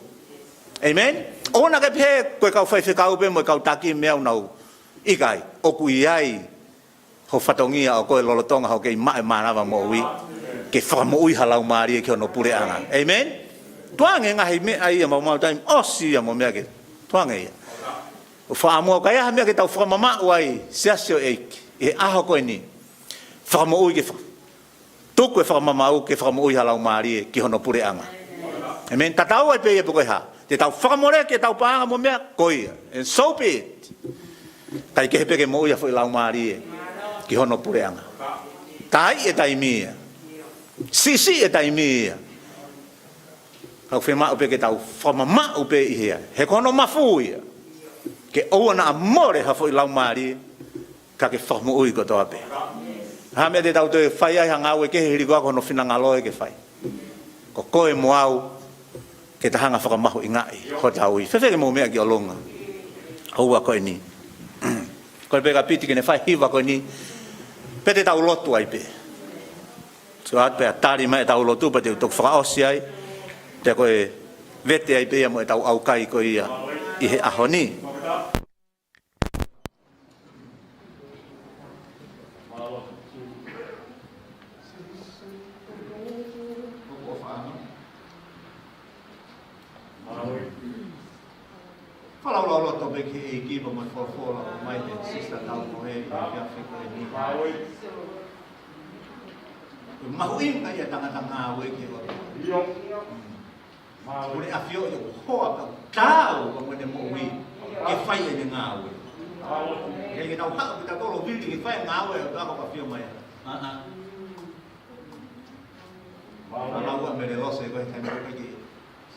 Amen? ʻOua naʻa ke pehē ko e kau faifekau pē mo e kau taki meʻa ʻoku nau. ʻIkai, ʻoku ʻi ai ho fatongia ʻo koe lolotonga hoʻo kei maʻu e mānava moʻui. Ke fakamoʻui ha laumālie ki hono puleʻanga. Amen? Tukuange ngaahi meʻa ia maumau taimi, ʻosi ia mo e meʻa ke. Tukuange ia. ʻOku faʻa muʻa ʻoku ʻi ai ha meʻa ke tau fakamamaʻu ai, siasi ʻo e ʻEiki. ʻI he ʻaho ko eni. Fakamoʻui ke faka-, tuku e fakamamaʻu ke fakamoʻui ha laumālie ki hono puleʻanga. Amen. Tatau ai pē ia pe ko e hā. Te tau fakamoleki ʻetau paʻanga mo e meʻa, ko ia. And so be it. Kae kehe pē ke moʻui ha foʻi laumālie ki hono puleʻanga. Tā ʻi he taimi ia. Siʻisiʻi e taimi ia. Ka ʻoku fiemaʻu pē ke tau fakamamaʻu pē ʻi hea. He ko hono mafu ia. Ke ʻoua naʻa mole ha foʻi laumālie. Ka ke fakamoʻui kotoa pē. Ha meʻa te tau toe fai ai ha ngāue kehe hili ko ā ko hono finangalo ia ke fai. Ko koe mo au ke ta hanga fakamahuʻingaʻi hotau ui. Fēfē ke mou meʻa ki ʻolunga. ʻOua ko eni. Ko e pē ka piti ke ne fai hiva ko eni. Pea te tau lotu ai pē. So atu pea tali mai ʻetau lotu pea te u toki fakaʻosi ai. Te ko e vete ai pē ia mo ʻetau ʻaukai ko ia ʻi he ʻaho ni. Fakalaulauloto pē ki he ʻEiki pea mo e folofola ʻoku ʻomai ʻe he sisitā tau ko ē ʻi he efiafi ko eni. Ko e mahuʻinga ia tangata ngāue ki he ʻOtua. Mou ʻafioʻi ʻoku hoa ka tau ka mo ʻene moʻui ke fai ʻene ngāue. Ke ke tau haʻu ke tau tolo vili ke fai ngāue ʻo tau ka fio mai. ʻA, ʻa. Mau lau ʻa Mele Lose ko e taimi ko ē ke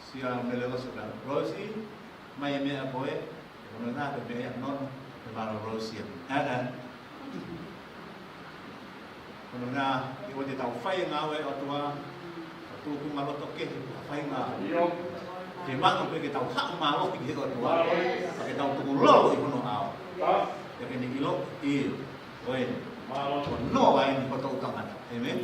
sia Mele Lose ka. Rosie, mai e meʻa ko ē, ʻe kono nā ko e meʻa ia nono, ʻe maro Rosie. ʻA, ʻa. Kono nā, ʻi ʻoua te tau fai e ngāue ʻa e ʻOtua, ka tuku ngā loto kehe, ka fai ngā. Ke manga pē ke tau haʻu mālohi ki he ʻOtua, ka ke tau tukulolo ʻi hono ʻao. Pea ke ne ʻilo, ʻio, ko eni. Ko noa eni ko tau tangata. Amen.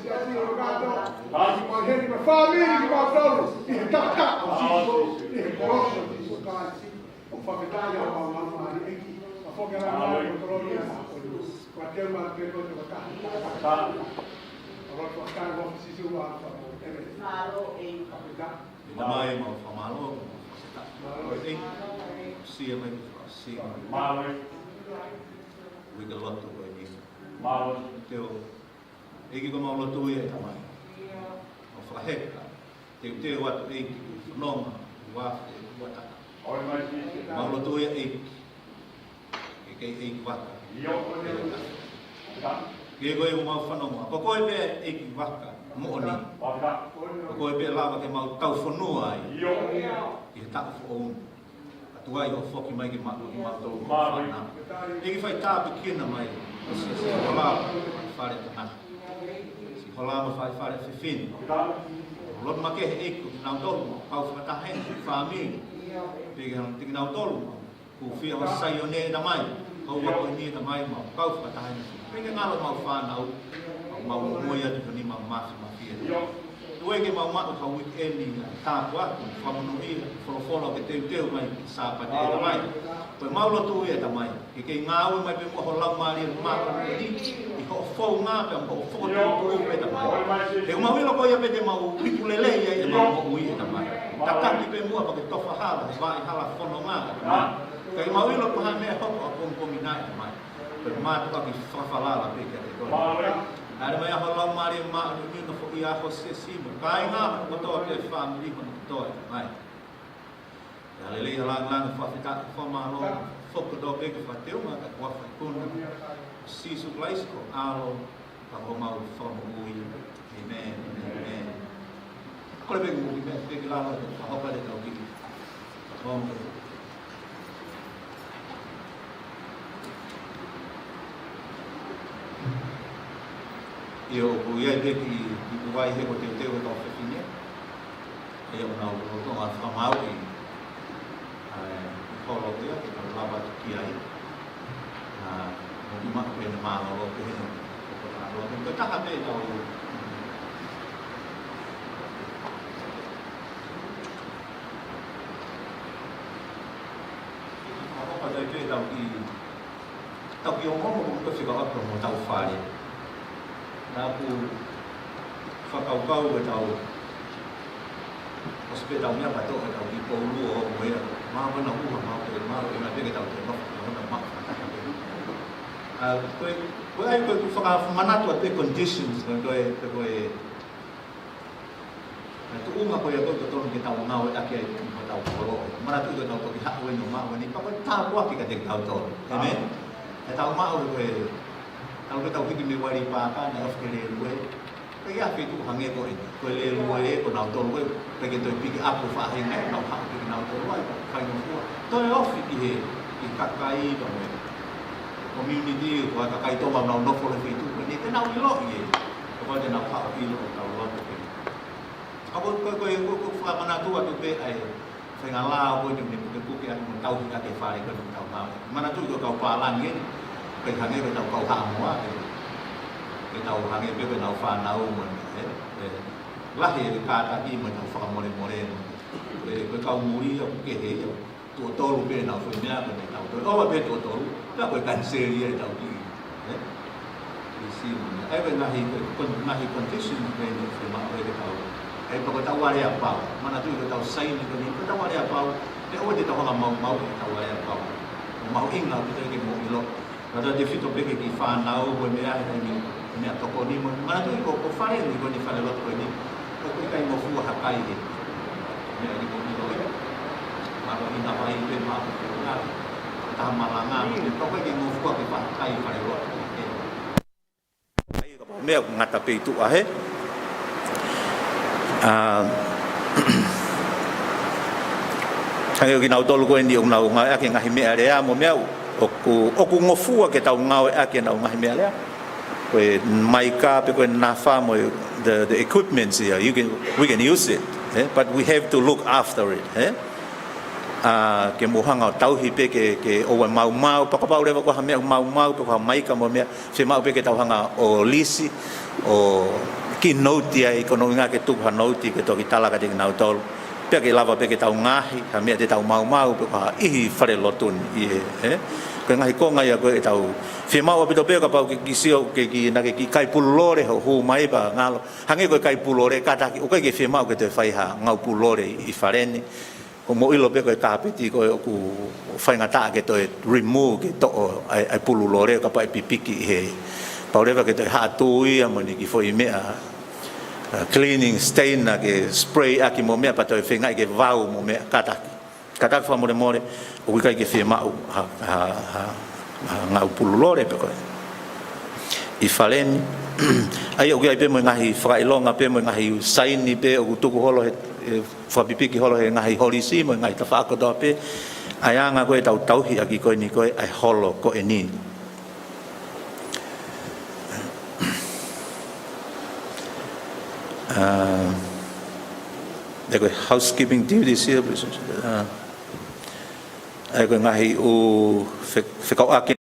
Siasi ʻo kātoa, ʻa e kiʻi fāmili kimautolu, ʻi he taʻataʻa ʻo Sīsū, ʻi he kolosi ʻo Sīsū Kalaisi. ʻOku fakafetaʻi ʻa e ʻOtua Māfimafi, ʻEiki, ʻa e foki ʻa e langi mo e kolōlia. Ko e teu ma pe ko te waka. ʻA e fakafetaʻi ʻa Sīsū ʻa e ʻEiki. Mālō e. Fakafetaʻi. ʻI he ʻaho ni mau fakamālō, mau fakafetaʻi. Mālō e. Ko e ʻEiki, sia mai ki he fakaʻosi. Mālō e. Uike lotu ko eni. Mālō e. Te u ʻEiki ko ʻemau lotu ia ʻe Tamai. Mau fakaheka, teuteu atu ʻEiki ki he fononga, ua afe ua taha. Mau lotu ia ʻEiki. Ke ke ʻEiki vaka. Ke ko ʻemau fononga. Ko koe pē ʻEiki vaka moʻoni. Ko koe pē lava ke mau taufonua ai. ʻI he taʻu foʻou ni. ʻOtua ʻi hoʻo foki mai ke mau, ke mau tau fana. ʻEiki fai tāpuekina mai ʻa e siasi, siʻi hola, fale tangata. Siʻi hola mo e fale, fale fefine. Lotu makehe ʻEiki ko kinautolu, mau kau fakataha heni, fāmili. Pea ke hanga ʻe kinautolu, mau kufia ʻa Saione ʻe Tamai. Kau ako ni ʻe Tamai, mau kau fakataha heni. Pea ke ngalo ʻemau fānau, mau, mau momoʻi atu ko eni mau mafi, mafi atu. Tuku ke mau maʻu ha uike ni, tāpuaki, fakamonūʻia, folofola ke teuteu mai ki he Sāpate ʻe Tamai. Ko ʻemau lotu ia ʻe Tamai. Ke ke ngāue mai pē muʻa ho Laumālie Māʻoniʻoni ʻi hoʻo founga pea mo hoʻo fokotuʻutuʻu ʻe Tamai. He ʻoku mau ʻilo ko ia pē te mau iku lelei ai ʻemau moʻui ʻe Tamai. Tataki pē muʻa pea ke tofa hala, he vaʻe hala fononga ʻe Tamai. Kae mau ʻilo ko e hā e meʻa ʻe hoko ʻi he pongipongi ni ʻe Tamai. Ko e mātuʻaki fakafalala pē kiate koe. Hāʻele mai ʻa ho Laumālie Māʻoniʻoni ʻo nofoʻia ho siasi mo e kāinga kotoa pē, fāmili kotoa ʻe Tamai. ʻIo, lelei ʻa e langilangi, fakafetaʻi, fakamālō, foki kotoa pē ki he fakateunga ka kuo fai kona. Sīsū Kalaisi ko ho ʻAlo, ka ko homau Fakamoʻui. ʻĒmeni, ʻēmeni, ʻēmeni. Kole pē ke mou kiʻi meʻa pē ki lalo, ka hoko atu ʻetau kiʻi. ʻIo, ʻoku ʻi ai pē kiʻi, kiʻi kuai he ko e teuteu ʻa e kau fefine. ʻIo, ʻoku nau lolotonga fakamāuʻi ʻa e holo ia ke tau lava atu ki ai. ʻA, mo ki maʻu pē ʻene mālōlō pē heni. Ko e taha pē ʻetau ʻOku ʻi ai pē ʻetau kiʻi, ʻetau kiʻi ongoongo ko e fika atu mo ʻetau fale. Naʻá ku fakakaukau ʻetau, ʻosi pē ʻetau meʻa pea toʻo ʻetau kiʻi poulu ʻo mo ia. Mālō naʻa ku ʻuha, mālō pē, mālō pē naʻe pē ke tau te nofo, nofo, nofo, nofo. ʻA, ko e, ko e ʻai ko e fakamanatu atu e conditions, ko e, ko e, ko e, ʻa e tuʻunga ko ia ʻoku totonu ke tau ngāueʻaki ai ʻi hotau kolo. Manatuʻi ko ʻetau toki haʻu eni ʻo maʻu eni, pea ko e tāpuaki kiate kitautolu. ʻĒmeni? ʻEtau maʻu ko e, tau ke tau hiki mei Wailī Pāka, naʻe ofi ki he lēlue. Pea ʻi ha feituʻu hangē ko eni. Ko e lēlue ko nautolu ko e, pea ke toe piki ʻapu faʻahinga, nau haʻu pē kinautolu ai, ko e faingofua. Toe ofi ki he, ki he kakai, pea mo e community, ko e kakai Tonga ʻoku nau nofo he feituʻu ko eni, te nau ʻiloʻi ē. Ko e te nau haʻu ʻo ʻilo ʻetau loto pē. ʻA ko, ko, ko, ko, ko e fakamanatu atu pē ʻa e faʻahinga lao ko eni ʻoku ne pukepuke atu mo tauhi ʻaki e fale ko eni ʻoku tau ngāueʻaki. Manatuʻi ko e kau pālangi eni, ʻikai hangē ko ʻetau kau Haʻamoa, ē. Ko ʻetau hangē pē ko ʻenau fānau mo e, ē, ē, lahi e kātaki mo ʻetau fakamolemole mo. Ē, ko e kau muli ia ʻoku kehe ia. Tuʻo tolu pē ʻenau foʻi meʻa ko ʻenau toe ʻova pē tuʻo tolu, pea ko e kaniseli ia ʻetau kiʻi, ē? ʻIo, ʻi he simu ni. ʻA ia ko e ngaahi, ko e, ko e ngaahi condition ko eni ʻoku fiemaʻu ke tau. ʻA ia pea ko ʻetau alea pau. Manatuʻi ko ʻetau saini ko eni, ko ʻetau alea pau. Pea ʻoua te tau hanga ʻo maumauʻi ʻetau alea pau. ʻOku mahuʻinga ʻaupito ke mou ʻilo. Ka tau tefito pē ki he kiʻi fānau, ko e meʻa ʻi he meʻatokoni mo. Manatuʻi ko, ko e fale ni, ko ʻene falelotu ko eni. ʻOku ʻikai ngofua ha kai he. Meʻa ni ko eni ko e. Mālō ʻi he vai pē, mālō pē ʻi he taha malanga, ʻoku ʻikai ke ngofua ke fai ha kai falelotu. Meʻa ʻoku ngata pē ʻi tuʻa he. ʻA, hangē ko kinautolu ko eni ʻoku nau ngāueʻaki e ngaahi meʻalea mo e meʻa ʻoku, ʻoku ngofua ke tau ngāueʻaki ʻenau ngaahi meʻalea. Ko e maika pe ko e nafa mo e, the, the equipments here, you can, we can use it, eh? But we have to look after it, eh? ʻA, ke mou hanga ʻo tauhi pē ke, ke ʻoua ʻe maumau, pea kapau leva ko ha meʻa ʻoku maumau, pe ko ha maika mo e meʻa, fiemaʻu pē ke tau hanga ʻo lisi, ʻo kiʻi nouti ai, ko hono ʻuhinga ke tuku ha nouti ke toki tala kiate kinautolu. Pea ke lava pē ke tau ngaohi ha meʻa te tau maumau pe ko ha ʻi he falelotu ni, ʻi he, ē? Ko e ngaahi konga ia ko ē ʻe tau fiemaʻu ʻaupito pē kapau ke kiʻi sio ke kiʻi, naʻa ke kiʻi kai pulu lole hoʻo hū mai pea ngalo. Hangē ko e kai pulu lole, kātaki, ʻoku ʻikai ke fiemaʻu ke toe fai ha ngāue pulu lole ʻi, ʻi fale ni. Ko hoʻomo ʻilo pē ko e kāpeti ko ē ʻoku faingataʻa ke toe remove, ke toʻo ʻa e, ʻa e pulu lole kapau ʻe pipiki ʻi he. Pau leva ke toe haʻu atu ia mo ʻene kiʻi foʻi meʻa, ʻa, cleaning stain, naʻa ke spray ʻaki mo e meʻa pea toe feingaʻi ke vau mo e meʻa, kātaki. Kātaki fakamolemole, ʻoku ʻikai ke fiemaʻu ha, ha, ha, ha ngāue pulu lole pē ko ē ʻi fale ni. ʻA ia ʻoku ʻi ai pē mo e ngaahi fakaʻilonga pē mo e ngaahi saini pē ʻoku tuku holo he, ʻe fakapipiki holo he ngaahi holisi mo e ngaahi tafaʻaki kotoa pē. ʻA e anga ko ē ʻetau tauhi ʻaki ko eni ko ē ʻa e holo ko eni. ʻA, ʻa ia ko e housekeeping duties ia, ʻa, ʻa ia ko e ngaahi ʻū fe-, fekauʻaki